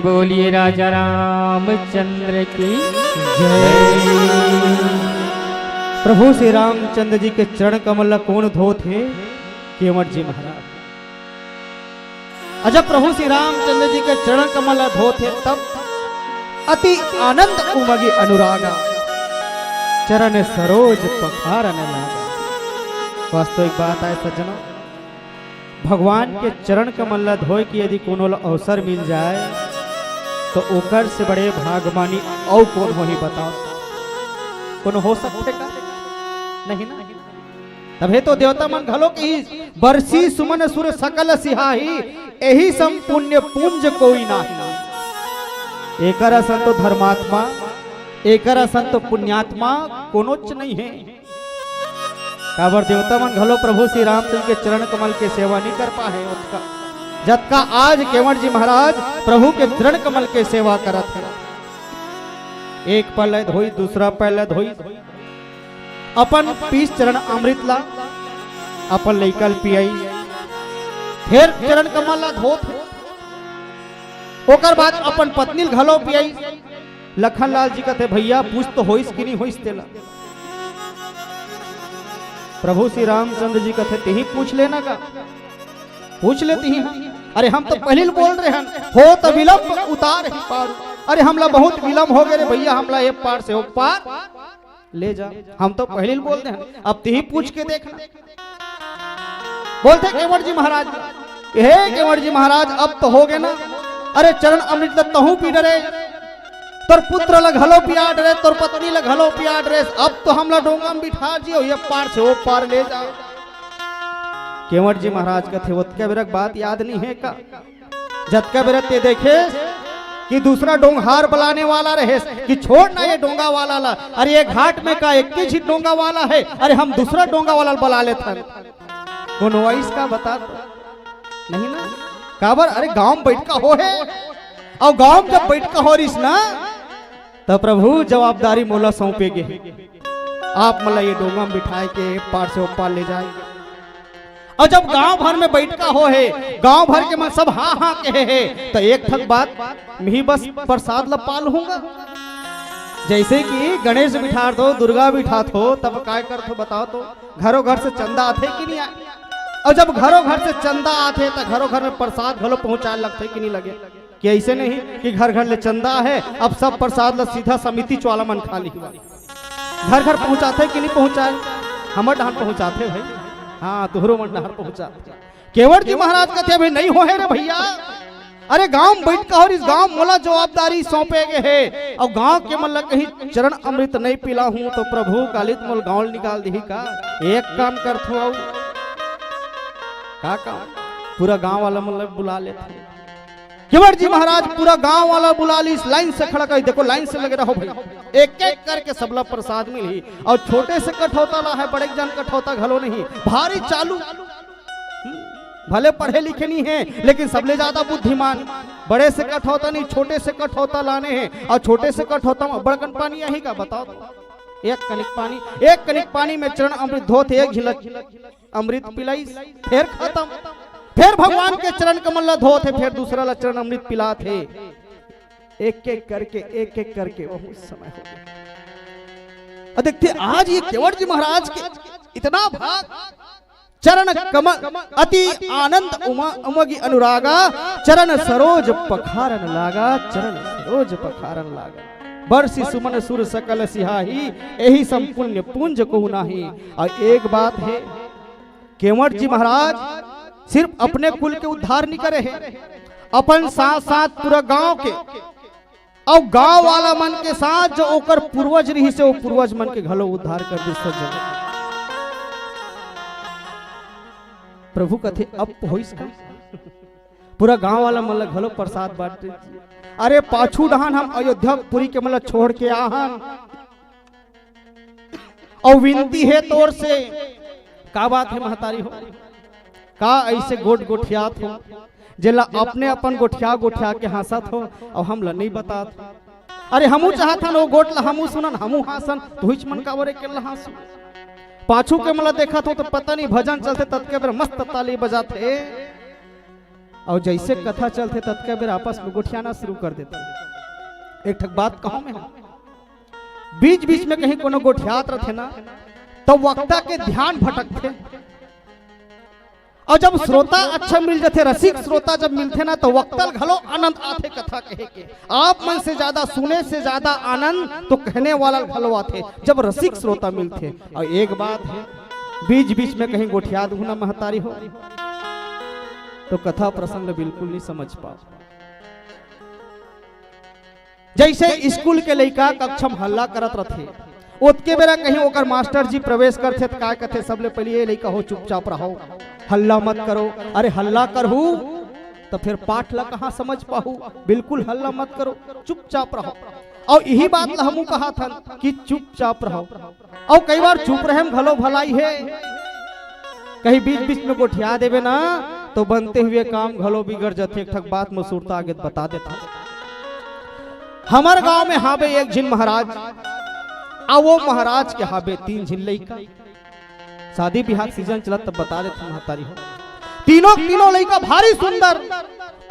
बोलिए राजा रामचंद्र की जय। प्रभु श्री रामचंद्र जी के चरण कमल ला कोन धोत हे? केवट जी महाराज। अजब प्रभु श्री रामचंद्र जी के चरण कमल ला धोत हे, तब अति आनंद उमगी अनुरागा, चरण सरोज पखारन लागा। वास्तविक बात आय सज्जनों, भगवान के चरण कमल ला धोए के यदि कोनो ला अवसर मिल जाए, तो ओकर से बड़े भागमानी अउ कोन होही बताओ? कोनो हो सकथे का? नहीं ना। तभे तो देवता मन घलो कहिस, "बरसी सुमन सुर सकल सिहाही, एहि सम पुण्य पुंज कोई नाही।" एकर असन तो धर्मात्मा, एकर असन तो पुण्यात्मा कोनोच नहीं है। काबर देवता मन घलो प्रभु श्री रामचंद्र के चरण कमल के सेवा नहीं कर पाए ओतका, जतका आज केवट जी महाराज प्रभु के चरण कमल के सेवा करत हे। एक पैर ल धोई, दूसरा पैर ल धोई, अपन पीस चरण अमृत ला अपन लइका ल पियाई, फेर चरण कमल ला धोत हे। ओकर बाद अपन पत्नी ल घलो पियाई। लखन लाल जी कथे, "भैया, पूछ तो होइस कि नहीं होइस तेला?" प्रभु श्री रामचंद्र जी कथे, "तेही पूछ लेना का, पूछ लेती ही।" "अरे, हम तो पहिली ल बोल रहे हन, होत विलंब उतारहि पारू।" "अरे, हमला बहुत विलंब हो गे रे भैया, हमला ए पार से ओ पार ले जा, हम तो पहिली ल बोल दे हन, अब तेही पूछ के देखना।" बोलथे केवट जी महाराज, "हे केवट जी महाराज, अब तो हो गे ना, अरे चरण अमृत ल तहूं पी डरे, तोर पुत्र ल घलो पिया डरे, तोर पत्नी ल घलो पिया डरे, अब तो हमला डोंगा म बिठा जियो, ए पार से ओ पार ले जा।" केवट जी महाराज कथे, "ओतका बेरा के बात याद नहीं है का?" जतका बेरा ते देखेस कि दूसरा डोंगहार बलाने वाला रहेस कि छोड़ ना ये डोंगा वाला ला, अरे ये घाट में का एक ही झी डोंगा वाला है, अरे हम दूसरा डोंगा वाला ला बला लेथन। कोनो आइस का बता तो? नहीं ना। काबर? अरे गांव में बइठका हो हे, अउ गांव में जब बइठका हो रहिस ना, त प्रभु जवाबदारी मोला सौंपे गे हे, आप मन ला ये डोंगा में बिठाए के पार से ओ पार ले जाए। अउ जब गांव भर में बइठका हो हे, गांव भर के मन सब हाँ हाँ कहे हे, त एक ठक बात, मिही बस प्रसाद ल पा लूंगा। जैसे कि गणेश बिठात हो, दुर्गा बिठात हो, तब काय करत हो बताओ तो? घरों घर से चंदा आथे कि नहीं आय? अउ जब घरों घर से चंदा आथे, त घरों घर में प्रसाद घलो पहुंचाए लगथे कि नहीं लगे? कि ऐसे नहीं कि घर घर ले चंदा हे, अब सब प्रसाद ल सीधा समिति चोला मन खा लिही। घर घर पहुंचाथे कि नहीं पहुंचाय? हमर डहान पहुंचाथे भाई। हाँ, तुहरो मन डहान पहुंचाथे। केवट जी महाराज कथे, "अभी नहीं हो हे रे भैया, अरे गांव में बइठका हो रहिस, गांव मोला जवाबदारी सौंपे गे हे, अउ गांव के मन ला कहीं चरण अमृत नहीं पिला हूं तो प्रभु कालित मोल गांव ले निकाल दिही का? एक काम करथों, अउ का काम, पूरा गांव वाला मन ला बुला लेथों।" केवट जी महाराज पूरा गांव वाला बुला लिस, लाइन से खड़ा कर, "देखो लाइन से लगे रहो भाई, एक एक करके सबला प्रसाद मिलही।" अउ छोटे से कठौता ला हे, बड़े जन कठौता घलो नहीं, भारी चालू। हम्म, भले पढ़े लिखे नहीं हे, लेकिन सबले ज्यादा बुद्धिमान। बड़े से कठौता नहीं, छोटे से कठौता लाने हे, अउ छोटे से कठौता में बड़कन पानी आही का बताओ तो? एक कनिक पानी, एक कनिक पानी में चरण अमृत धोत हे, एक झिलक अमृत पिलाइस, फेर खतम। फेर भगवान के चरण कमल ला धोत हे, फेर दूसरा ला चरण अमृत पिलात हे। एक एक करके, एक एक करके बहुत समय हो गया। अउ देखथे आज ये केवट जी महाराज के इतना भाग, चरण कमल अति आनंद उमा-, उमगी अनुरागा, चरण सरोज पखारन लागा, चरण सरोज पखारन लागा। बरसी सुमन सुर सकल सिहाही, एहि सम पुण्य पुंज कोहू नाही। अउ एक बात हे, केवट जी महाराज सिर्फ अपने कुल के उद्धार नहीं करे हे, अपन साथ साथ पूरा गांव के अउ गांव वाला मन के साथ जो ओकर पूर्वज रहिस हे, वो पूर्वज मन के घलो उद्धार कर दिस सज्जन। प्रभु कथे, "अब होइस का?" पूरा गांव वाला मन ला घलो प्रसाद बांट दिस। अरे पाछू डहान हम अयोध्यापुरी के मन ला छोड़ के आहन, अउ विनती हे तोर से, का बात हे महतारी हो, का ऐसे गोठ गोठियात हो, जेला अपने अपन गोठिया गोठिया के हंसत हो, अउ हमला नहीं बतात हो। अरे हमू चाहत हन, वो गोठ ला हमू सुनन, हमू हंसन, तुहिच मन काबर एके ला हंसू? पाछू के मन ला देखत हो तो पता नहीं भजन चलथे, ततके बेर मस्त ताली बजाथे। अउ जइसे कथा चलथे, ततका बेर आपस में गोठियाना शुरू कर देथे। एक ठक बात कहूं मैं, बीच बीच में कहीं कोनो गोठियात रथे ना, तो वक्ता के ध्यान भटकथे। अउ जब श्रोता अच्छा मिल जाथे, रसिक श्रोता जब मिलथे ना, तो वक्ता ल घलो आनंद आथे कथा कहे के। आप मन से ज्यादा, सुने से ज्यादा आनंद तो कहने वाला ल घलो आथे, जब रसिक श्रोता मिलथे। अउ एक बात हे, बीच बीच में कहीं गोठिया दुहू ना महतारी हो, तो कथा प्रसंग ल बिल्कुल नहीं समझ पाओ। जइसे स्कूल के लइका कक्षा म हल्ला करत रथे, ओतके बेरा कहीं ओकर मास्टर जी प्रवेश करथे त काय कथे, "सबले पहिली ए लइका हो, चुपचाप रहो, हल्ला मत करो।" अरे हल्ला करहू त फेर पाठ ला कहाँ समझ पाहू? बिल्कुल हल्ला मत करो, चुपचाप रहो। अउ इही बात ला हमू कहाथन कि चुपचाप रहो। अउ कई बार चुप रहे म घलो भलाई हे, कहीं बीच बीच में गोठिया देबे ना, तो बनते हुए काम घलो बिगड़ जथे। एक ठक बात म सुरता आगे बता देथन। हमर गांव में हाबे एक झिन महाराज, अउ वो महाराज के हाबे तीन झिन लइका। शादी बिहाव के सीजन चलत, तब बता देथन महतारी हो। तीनों, तीनों लइका भारी सुंदर,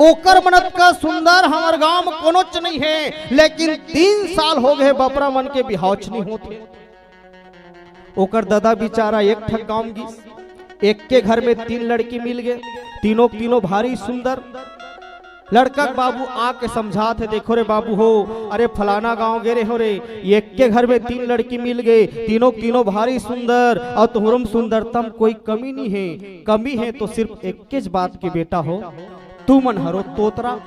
ओकर मन अतका सुंदर हमर गांव में कोनोच नहीं हे, लेकिन तीन साल हो गए बपरा मन के बिहावच नहीं होत हे। ओकर ददा बिचारा एक ठक गांव गिस, एक के घर में तीन लड़की मिल गए, तीनों, तीनों भारी सुंदर। लड़का के बाबू आके समझात हे, "देखो रे बाबू हो, अरे फलाना गांव गे रहे हो रे, एक के घर में तीन लड़की मिल गए, तीनों, तीनों भारी सुंदर, अउ तुहरो म सुंदरता म कोई कमी नहीं हे, कमी हे तो सिर्फ एकेच बात के बेटा हो, तुमन हरो तोतरा।"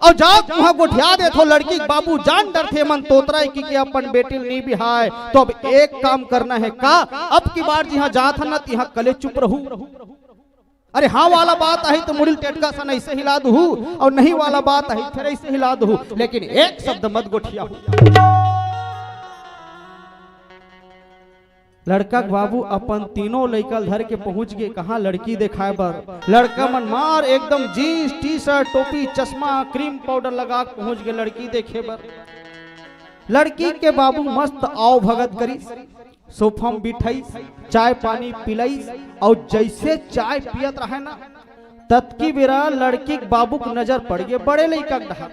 अउ जात उहां गोठिया देथो, लड़की के बाबू जान डरथे, मन तोतरा ए कि के अपन बेटी ल नी बिहाय। तो अब एक काम करना हे का, अब की बार जिहां जात हन ना, तिहां कले चुप रहू। अरे हां वाला बात आही तो मुड़ी ल टेटका सन अइसे हिला दुहू, अउ नहीं वाला बात आही फेर अइसे हिला दुहू, लेकिन एक शब्द मत गोठियाहू। लड़का के बाबू अपन तीनों लइका ल धर के पहुंच गे कहां लड़की देखाय बर। लड़का मन मार एकदम जींस, टी शर्ट, टोपी, चश्मा, क्रीम पाउडर लगा के पहुंच गे लड़की देखे बर। लड़की के बाबू मस्त आव भगत करिस, सोफा म बिठाइस, चाय पानी पिलाइस, अउ जइसे चाय पियत रहय ना, ततकी बेरा लड़की के बाबू के नजर पड़ गे बड़े लइका के डहर।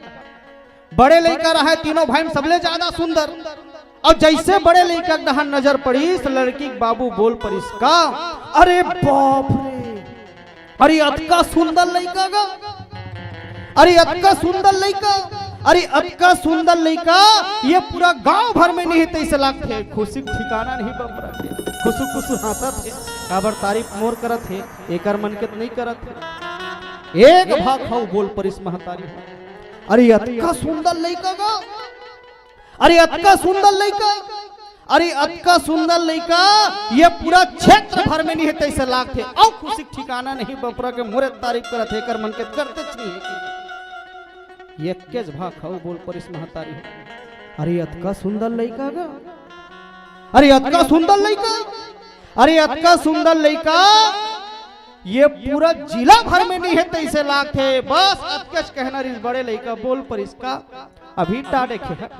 बड़े लइका रहय तीनों भाई म सबले ज्यादा सुंदर। अउ जइसे बड़े लइका के डहर नजर पड़िस, लड़की के बाबू बोल परिस का, "अरे बाप रे, अरे अतका सुंदर लइका गा, अरे अतका सुंदर लइका, अरे अतका सुंदर लइका, ये पूरा गांव भर में नहीं हे तइसे लागथे।" खुशी के ठिकाना नहीं बपरा के, खुसु खुसु हांसत हे, काबर तारीफ मोर करत हे, एकर मन के त नहीं करत हे। एक भाग हव बोल परिस महतारी हो, "अरे अतका सुंदर लइका गा, अरे अतका सुंदर लइका, अरे अतका सुंदर लइका, ये पूरा क्षेत्र भर में नहीं हे तइसे लागथे।" अउ खुशी के ठिकाना नहीं, बपरा के मोरे तारीफ करत हे, एकर मन के करतेच नहीं हे। एकेच भाग हव बोल परिस महतारी हो, "अरे अतका सुंदर लइका गा, अरे अतका सुंदर लइका, अरे अतका सुंदर लइका, ये पूरा जिला भर में नहीं हे तइसे लागथे।" बस अतकेच कहना रिस बड़े लइका बोल परिस का, "अभी टाटे खेहर,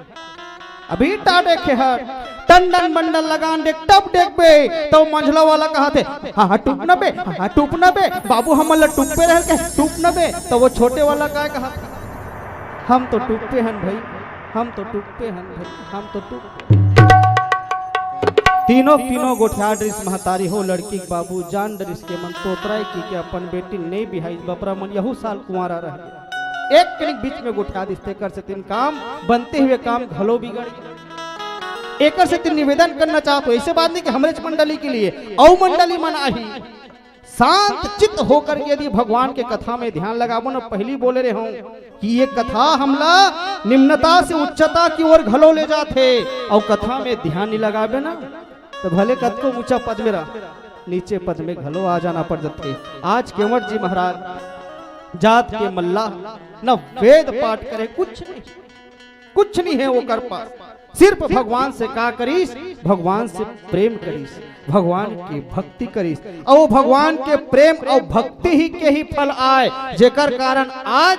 अभी टाटे खेहर, टंडन बंडन लगान देख, तब देखबे।" तो मंझला वाला कहत हे, "हां हां टूप न बे, हां हां टूप न बे, बाबू हमन ल टूपे रहल के, टूप न बे।" तो वो छोटे वाला काय कहत हे, "हम तो टूपे हन भाई, हम तो टूपे हन भाई, हम तो टूपे।" तीनों, तीनों गोठिया डरिस महतारी हो, लड़की के बाबू जान डरिस के मन तोतरा ए कि के अपन बेटी नहीं बिहाइस, बपरा मन यहू साल कुंवारा रह गे। एक कनिक बीच में गोठिया दिस, तेकर सेती काम बनते हुए काम घलो बिगड़ गे। एकर सेती निवेदन करना चाहत हो, ऐसे बात नहीं कि हमरेच मंडली के लिए, अउ मंडली मन आही। शांत चित्त होकर के यदि भगवान के कथा में ध्यान लगाबो न, पहली बोले रहे हूं कि ये कथा हमला निम्नता से उच्चता की ओर घलो ले जाथे, अउ कथा में ध्यान नहीं लगाबे ना, तो भले कतको ऊंचा पद में रह, नीचे पद में घलो आ जाना पड़ जाथे। आज केवट जी महाराज जात के मल्ला, न वेद पाठ करे, कुछ नहीं, कुछ नहीं है ओकर पास, सिर्फ भगवान से का करिस, भगवान से प्रेम करिस, भगवान की भक्ति करिस। अउ वो भगवान के प्रेम अउ भक्ति ही के ही फल आय, जेकर कारण आज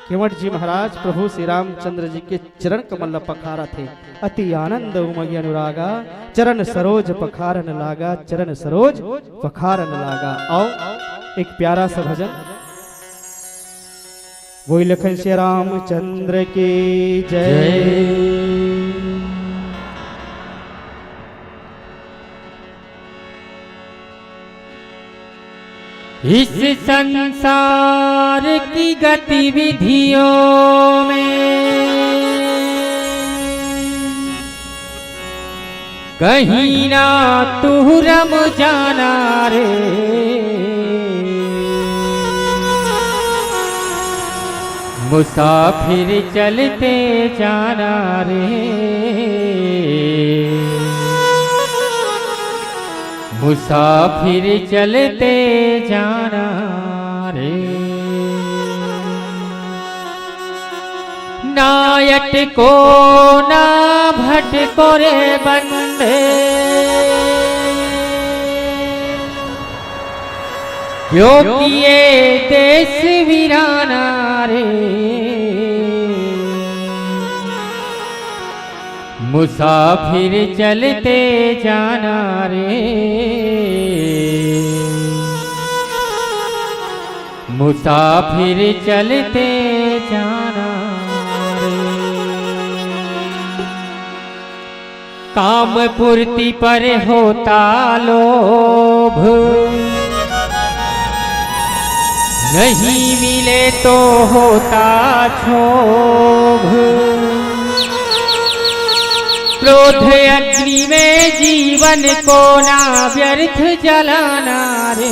केवट जी महाराज प्रभु श्री रामचंद्र जी के चरण कमल ल पखारत हे। अति आनंद उमगि अनुरागा, चरण सरोज पखारन लागा, चरण सरोज पखारन लागा। आओ, एक प्यारा सा भजन। बोल लखन श्री रामचंद्र की जय। जय। इस संसार की गतिविधियों में कहीं ना तू रम जाना रे, मुसाफिर चलते जाना रे, मुसाफिर चलते जाना रे। ना अटको ना भटको रे बंदे, क्योंकि ये देश वीराना रे, मुसाफिर चलते जाना रे, मुसाफिर चलते जाना रे। काम पूर्ति पर होता लोभ, नहीं मिले तो होता क्षोभ। क्रोध अग्नि में जीवन को ना व्यर्थ जलाना रे,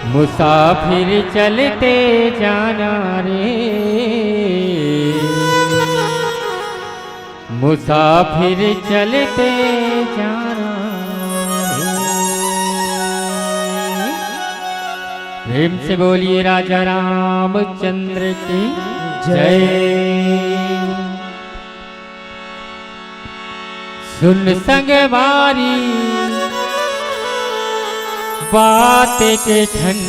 मुसाफिर चलते जाना रे, मुसाफिर चलते जाना रे। प्रेम से बोलिए राजा रामचंद्र की जय। सुन संगवारी बात के ठन,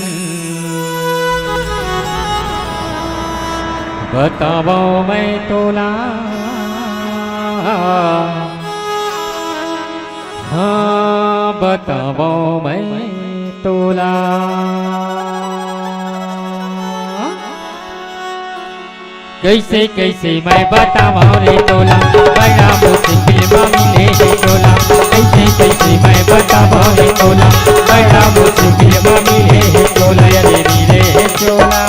बतावो मैं तोला, हाँ बतावो मैं तोला। कैसे कैसे मैं बतावो रे तोला, बड़ा मुश्किल मा मिले हे तोला। कैसे कैसे मैं बतावो रे तोला, बड़ा मुश्किल मा मिले हे तोला, अरे मिले हे तोला।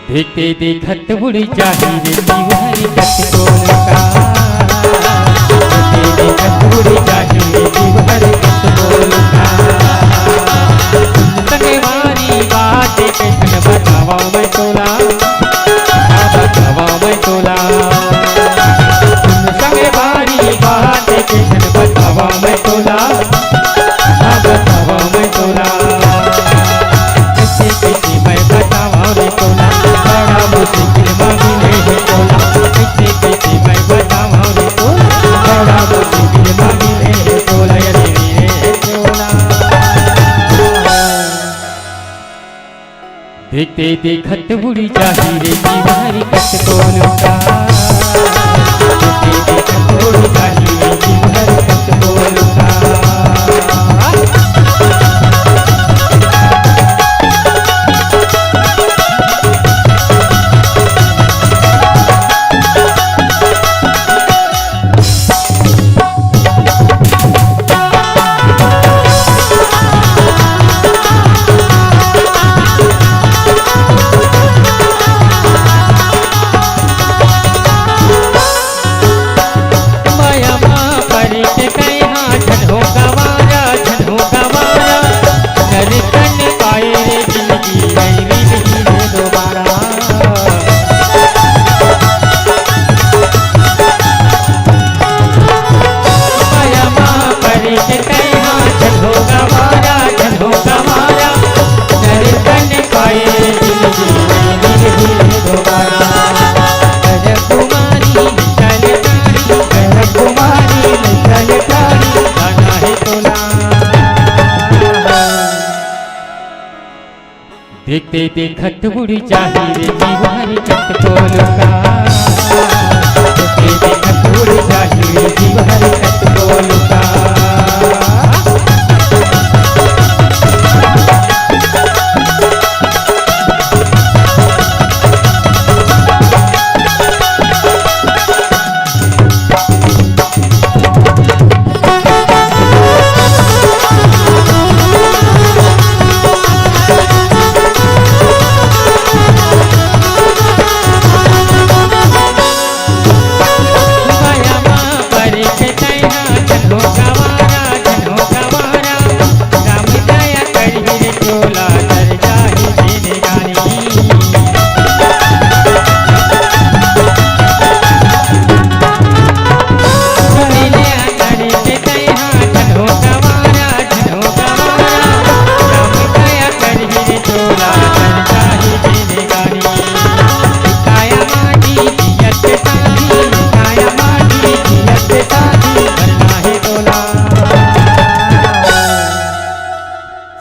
देखते देखत उड़ जाही रे तिवहर कस कोलका। देखते देखत उड़ जाही रे तिवहर कस कोलका। संगवारी बात कैसन बतावा मैं तोला, हाँ बतावा मैं तोला। संगवारी बात कैसन बतावा मैं तोला, हाँ बतावा मैं तोला। कैसे कैसे मैं बतावा रे तोला, बड़ा मुश्किल मा मिले हे तोला। कैसे कैसे मैं बतावा रे तोला, बड़ा मुश्किल मा मिले हे तोला, अरे रे तोला। देखते देखत उड़ जाही रे तिवहर कस कोलका। देखते देखत उड़ जाही रे तिवहर कस कोलका। देखते देखत उड़ जाही रे जीव हर कत कोलू का। देखते देखत उड़ जाही रे जीव हर कत कोलू का।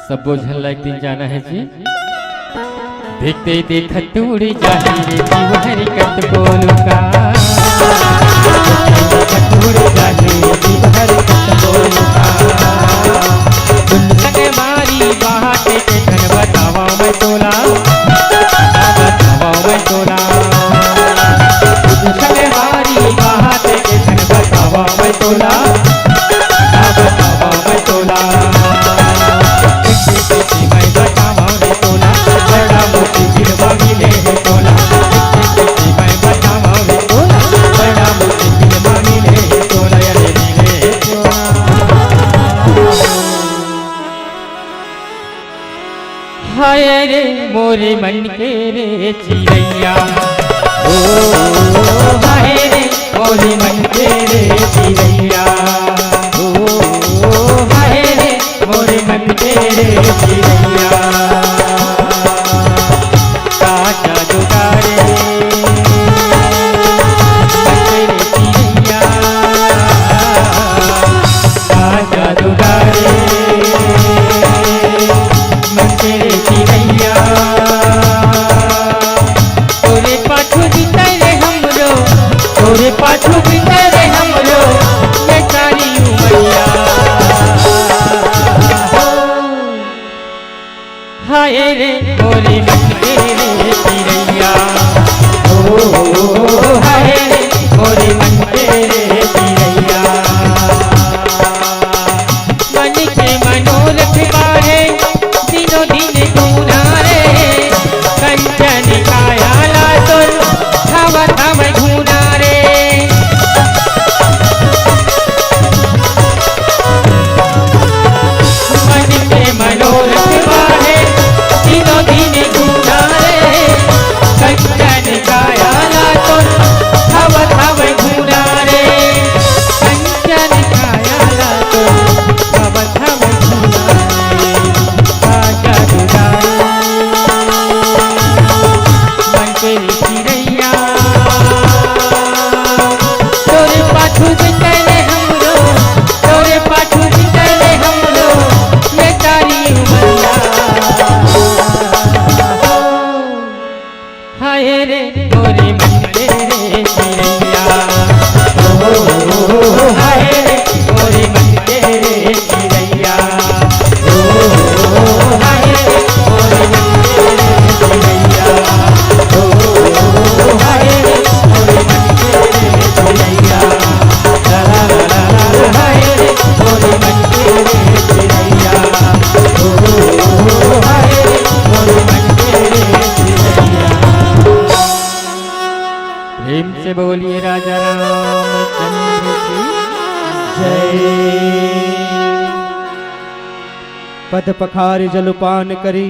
सबो झन ला एक दिन जाना हे जी। देखते देखत उड़ जाही रे जीव हर कत कोलू का। देखते देखत उड़ जाही रे जीव हर कत कोलू का। गुलशन बारी बाटे के धन बतावा मैं तोला, बतावा मैं तोला। गुलशन बारी बाटे के धन बतावा मैं तोला, बतावा मैं तोला। हाय रे मोरे मन के रे चिरैया, ओ हाय रे मोरे मन के रे चिरैया, ओ हाय रे मोरे मन के रे चिरैया। का जादू डारे मन के रे चिरैया, का जादू डारे मन के रे चिरैया। तोरे पाछू बितरे हमरो, तोरे पाछू बितरे हमरो, ये सारी उमरिया। हाय रे मोरे मन के रे चिरैया, ओ हाय रे मोरे मन के रे चिरैया। मन के मनोरथ बाढ़े, दिनों दिन दूना रे, कंचन काया ला तोर, धावा धावा घूना रे। मन के मनोरथ बाढ़े, दिनों दिन दूना रे, कंचन काया ला तोर, धावा धावा घूना रे। कंचन काया ला तोर, धावा धावा घूना रे। का जादू डारे मन के चिरैया, तोरे पाछू बितरे हमरो, तोरे पाछू बितरे हमरो, ये सारी उमरिया। हाय रे मोरे मन के रे चिरैया, ओ हाय रे मोरे मन के रे चिरैया, ओ हाय रे मोरे मन के रे चिरैया, ओ हाय रे मोरे मन के रे चिरैया, ला ला ला ला ला, हाय रे मोरे मन के रे चिरैया, ओ हाय रे मोरे मन के रे चिरैया। प्रेम से बोलिए राजा रामचंद्र की जय। पद पखारि जलपान करी,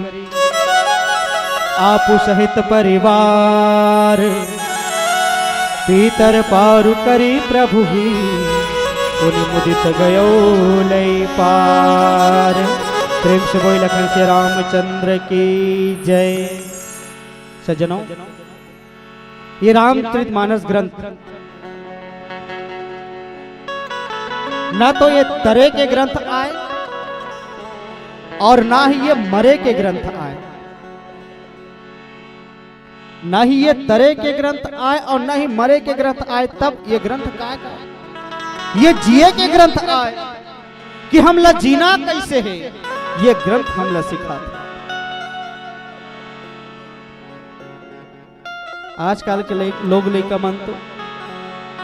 आपु सहित परिवार, पीतर पारु करी प्रभु ही, पुनि मुदित गयो लई पार। प्रेम से बोल लखन से रामचंद्र की जय। सज्जनों, ये रामचरित मानस ग्रंथ ना तो ये तरे के ग्रंथ आय और ना ही ये मरे के ग्रंथ आय। ना ही ये तरे के ग्रंथ आय अउ ना ही मरे के ग्रंथ आय, तब ये ग्रंथ काय का? ये जिए के ग्रंथ आय कि हमला जीना कइसे हे, ये ग्रंथ हमला सिखाथे। आजकल के लइ-, लोग लइका मन तो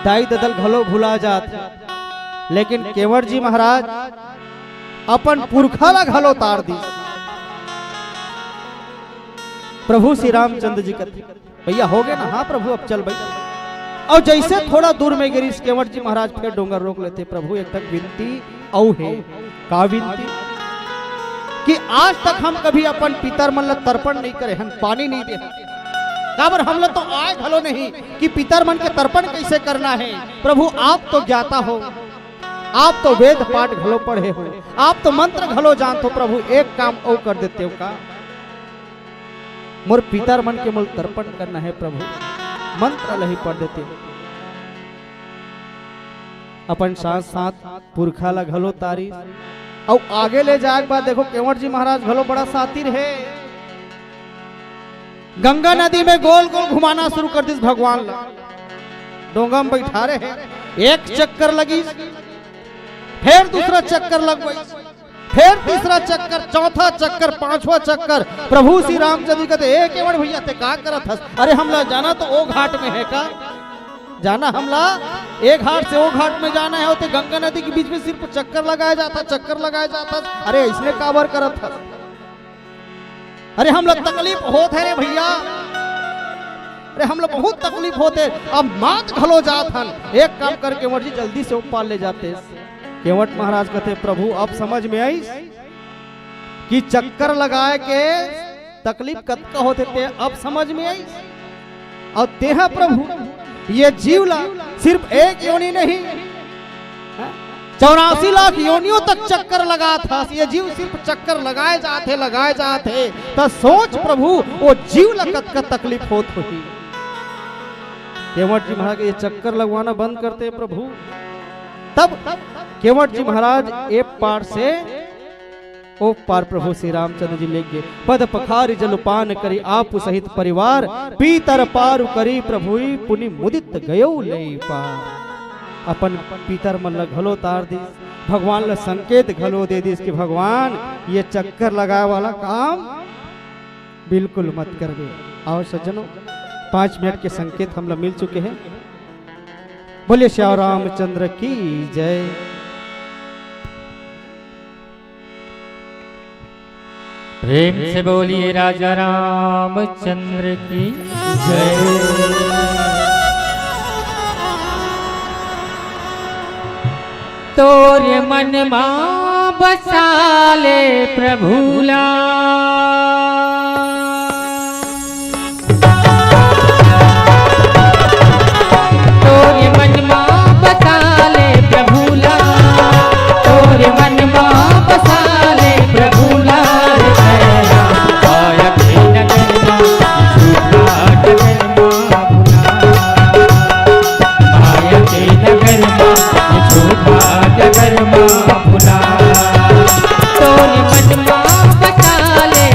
दाई ददा ल घलो भुला जात हे, लेकिन केवट जी महाराज अपन पुरखा ला घलो तार दिस। प्रभु श्री रामचंद्र जी कथे, "भैया, हो गे ना?" "हाँ प्रभु, अब चल बइठ।" अउ जइसे थोड़ा दूर में गे रिहिस, केवट जी महाराज फेर डोंगा रोक लेथे, "प्रभु, एक ठक विनती अउ हे।" "का विनती?" "कि आज तक हम कभी अपन पितर मन ला तर्पण नइ करे हन, पानी नइ दे हन। काबर, हमला तो आय घलो नहीं कि पितर मन के तर्पण कइसे करना हे। प्रभु, आप तो ज्ञाता हो, आप तो वेद पाठ घलो पढ़े हो, आप तो मंत्र घलो जानत हो। प्रभु, एक काम अउ कर देतेव का?" मोर पितर मन के मोला तर्पण करना हे प्रभु, मंत्र ल ही पढ़ देते। अपन साथ साथ पुरखा ला घलो तारिस। अउ आगे ले जाए के बाद देखो, केवट जी महाराज घलो बड़ा सातिर हे। गंगा नदी में गोल गोल घुमाना शुरू कर दिस भगवान ला। डोंगा में बैठा रहे, एक चक्कर लगिस, फेर दूसरा चक्कर लगवाइस, फेर तीसरा चक्कर, चौथा चक्कर, पांचवा चक्कर। प्रभु श्री रामचंद्र जी कहते, "ए केवट भैया, ते का करत हस? अरे, हमला जाना तो ओ घाट में हे का? जाना हमला ए घाट से ओ घाट में जाना हे, ओते गंगा नदी के बीच में सिर्फ चक्कर लगाए जात हस, चक्कर लगाए जात हस। अरे, अइसने काबर करत हस? अरे, हमला तकलीफ होत हे रे भैया, अरे, हमला बहुत तकलीफ होत हे, अब मात घलो जात हन। एक काम कर केवट जी, जल्दी से ओ पार ले जाते।" केवट महाराज कहते, "प्रभु, अब समझ में आइस कि चक्कर लगाए के तकलीफ कतका होथे, ते अब समझ में आइस। अउ तेहा प्रभु, ये जीव ला सिर्फ एक योनि नहीं, हाँ? चौरासी लाख योनियों तक चक्कर लगात हस, ये जीव सिर्फ चक्कर लगाए जात हे, लगाए जात हे। त सोच प्रभु, ओ जीव ला कतका तकलीफ होत होही।" केवट जी महाराज के ये चक्कर लगवाना बंद करते प्रभु, तब केवट जी महाराज ए पार से ओ पार प्रभु श्री रामचंद्र जी लेगे। "पद पखारि जल पान करी, आपु सहित परिवार, पीतर पारु करी प्रभु पुनि मुदित गयो लेई पार।" अपन पीतर मन ल घलो तार दिस, भगवान ल संकेत घलो दे दिस कि भगवान, ये चक्कर लगाए वाला काम बिल्कुल मत करबे। अउ सज्जनों, पांच मिनट के संकेत हमला मिल चुके हे। बोलिए श्याम रामचंद्र की जय। प्रेम से बोलिए राजा रामचंद्र की जय। तोरे मन मा बसा ले प्रभु ला। तोरे मन मा बसा ले प्रभु ला, तोरे मन मा बसा ले प्रभु ला। रे कैला आया के नगर मा, झूठा डगर मा भुला। आया के नगर मा, झूठा डगर मा भुला। तोरे मन मा बसा ले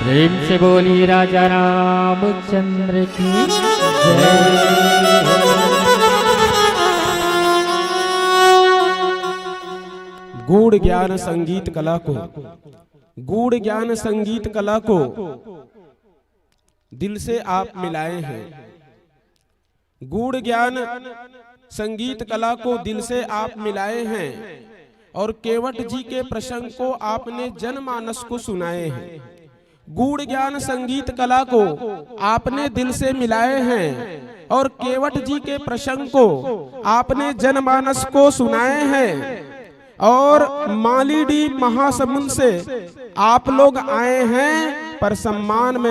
प्रेम से बोलिए राजा रामचंद्र की जय। गूढ़ ज्ञान संगीत कला को, गूढ़ ज्ञान संगीत कला को दिल से आप मिलाए हैं। गूढ़ ज्ञान संगीत कला को दिल से आप मिलाए हैं और केवट जी के प्रसंग को आपने जनमानस को सुनाए हैं। गूढ़ ज्ञान संगीत कला को आपने दिल से मिलाए हैं और केवट जी के प्रसंग को आपने जनमानस को सुनाए हैं। और मालीडीह महासमुंद से आप लोग आए हैं, पर सम्मान में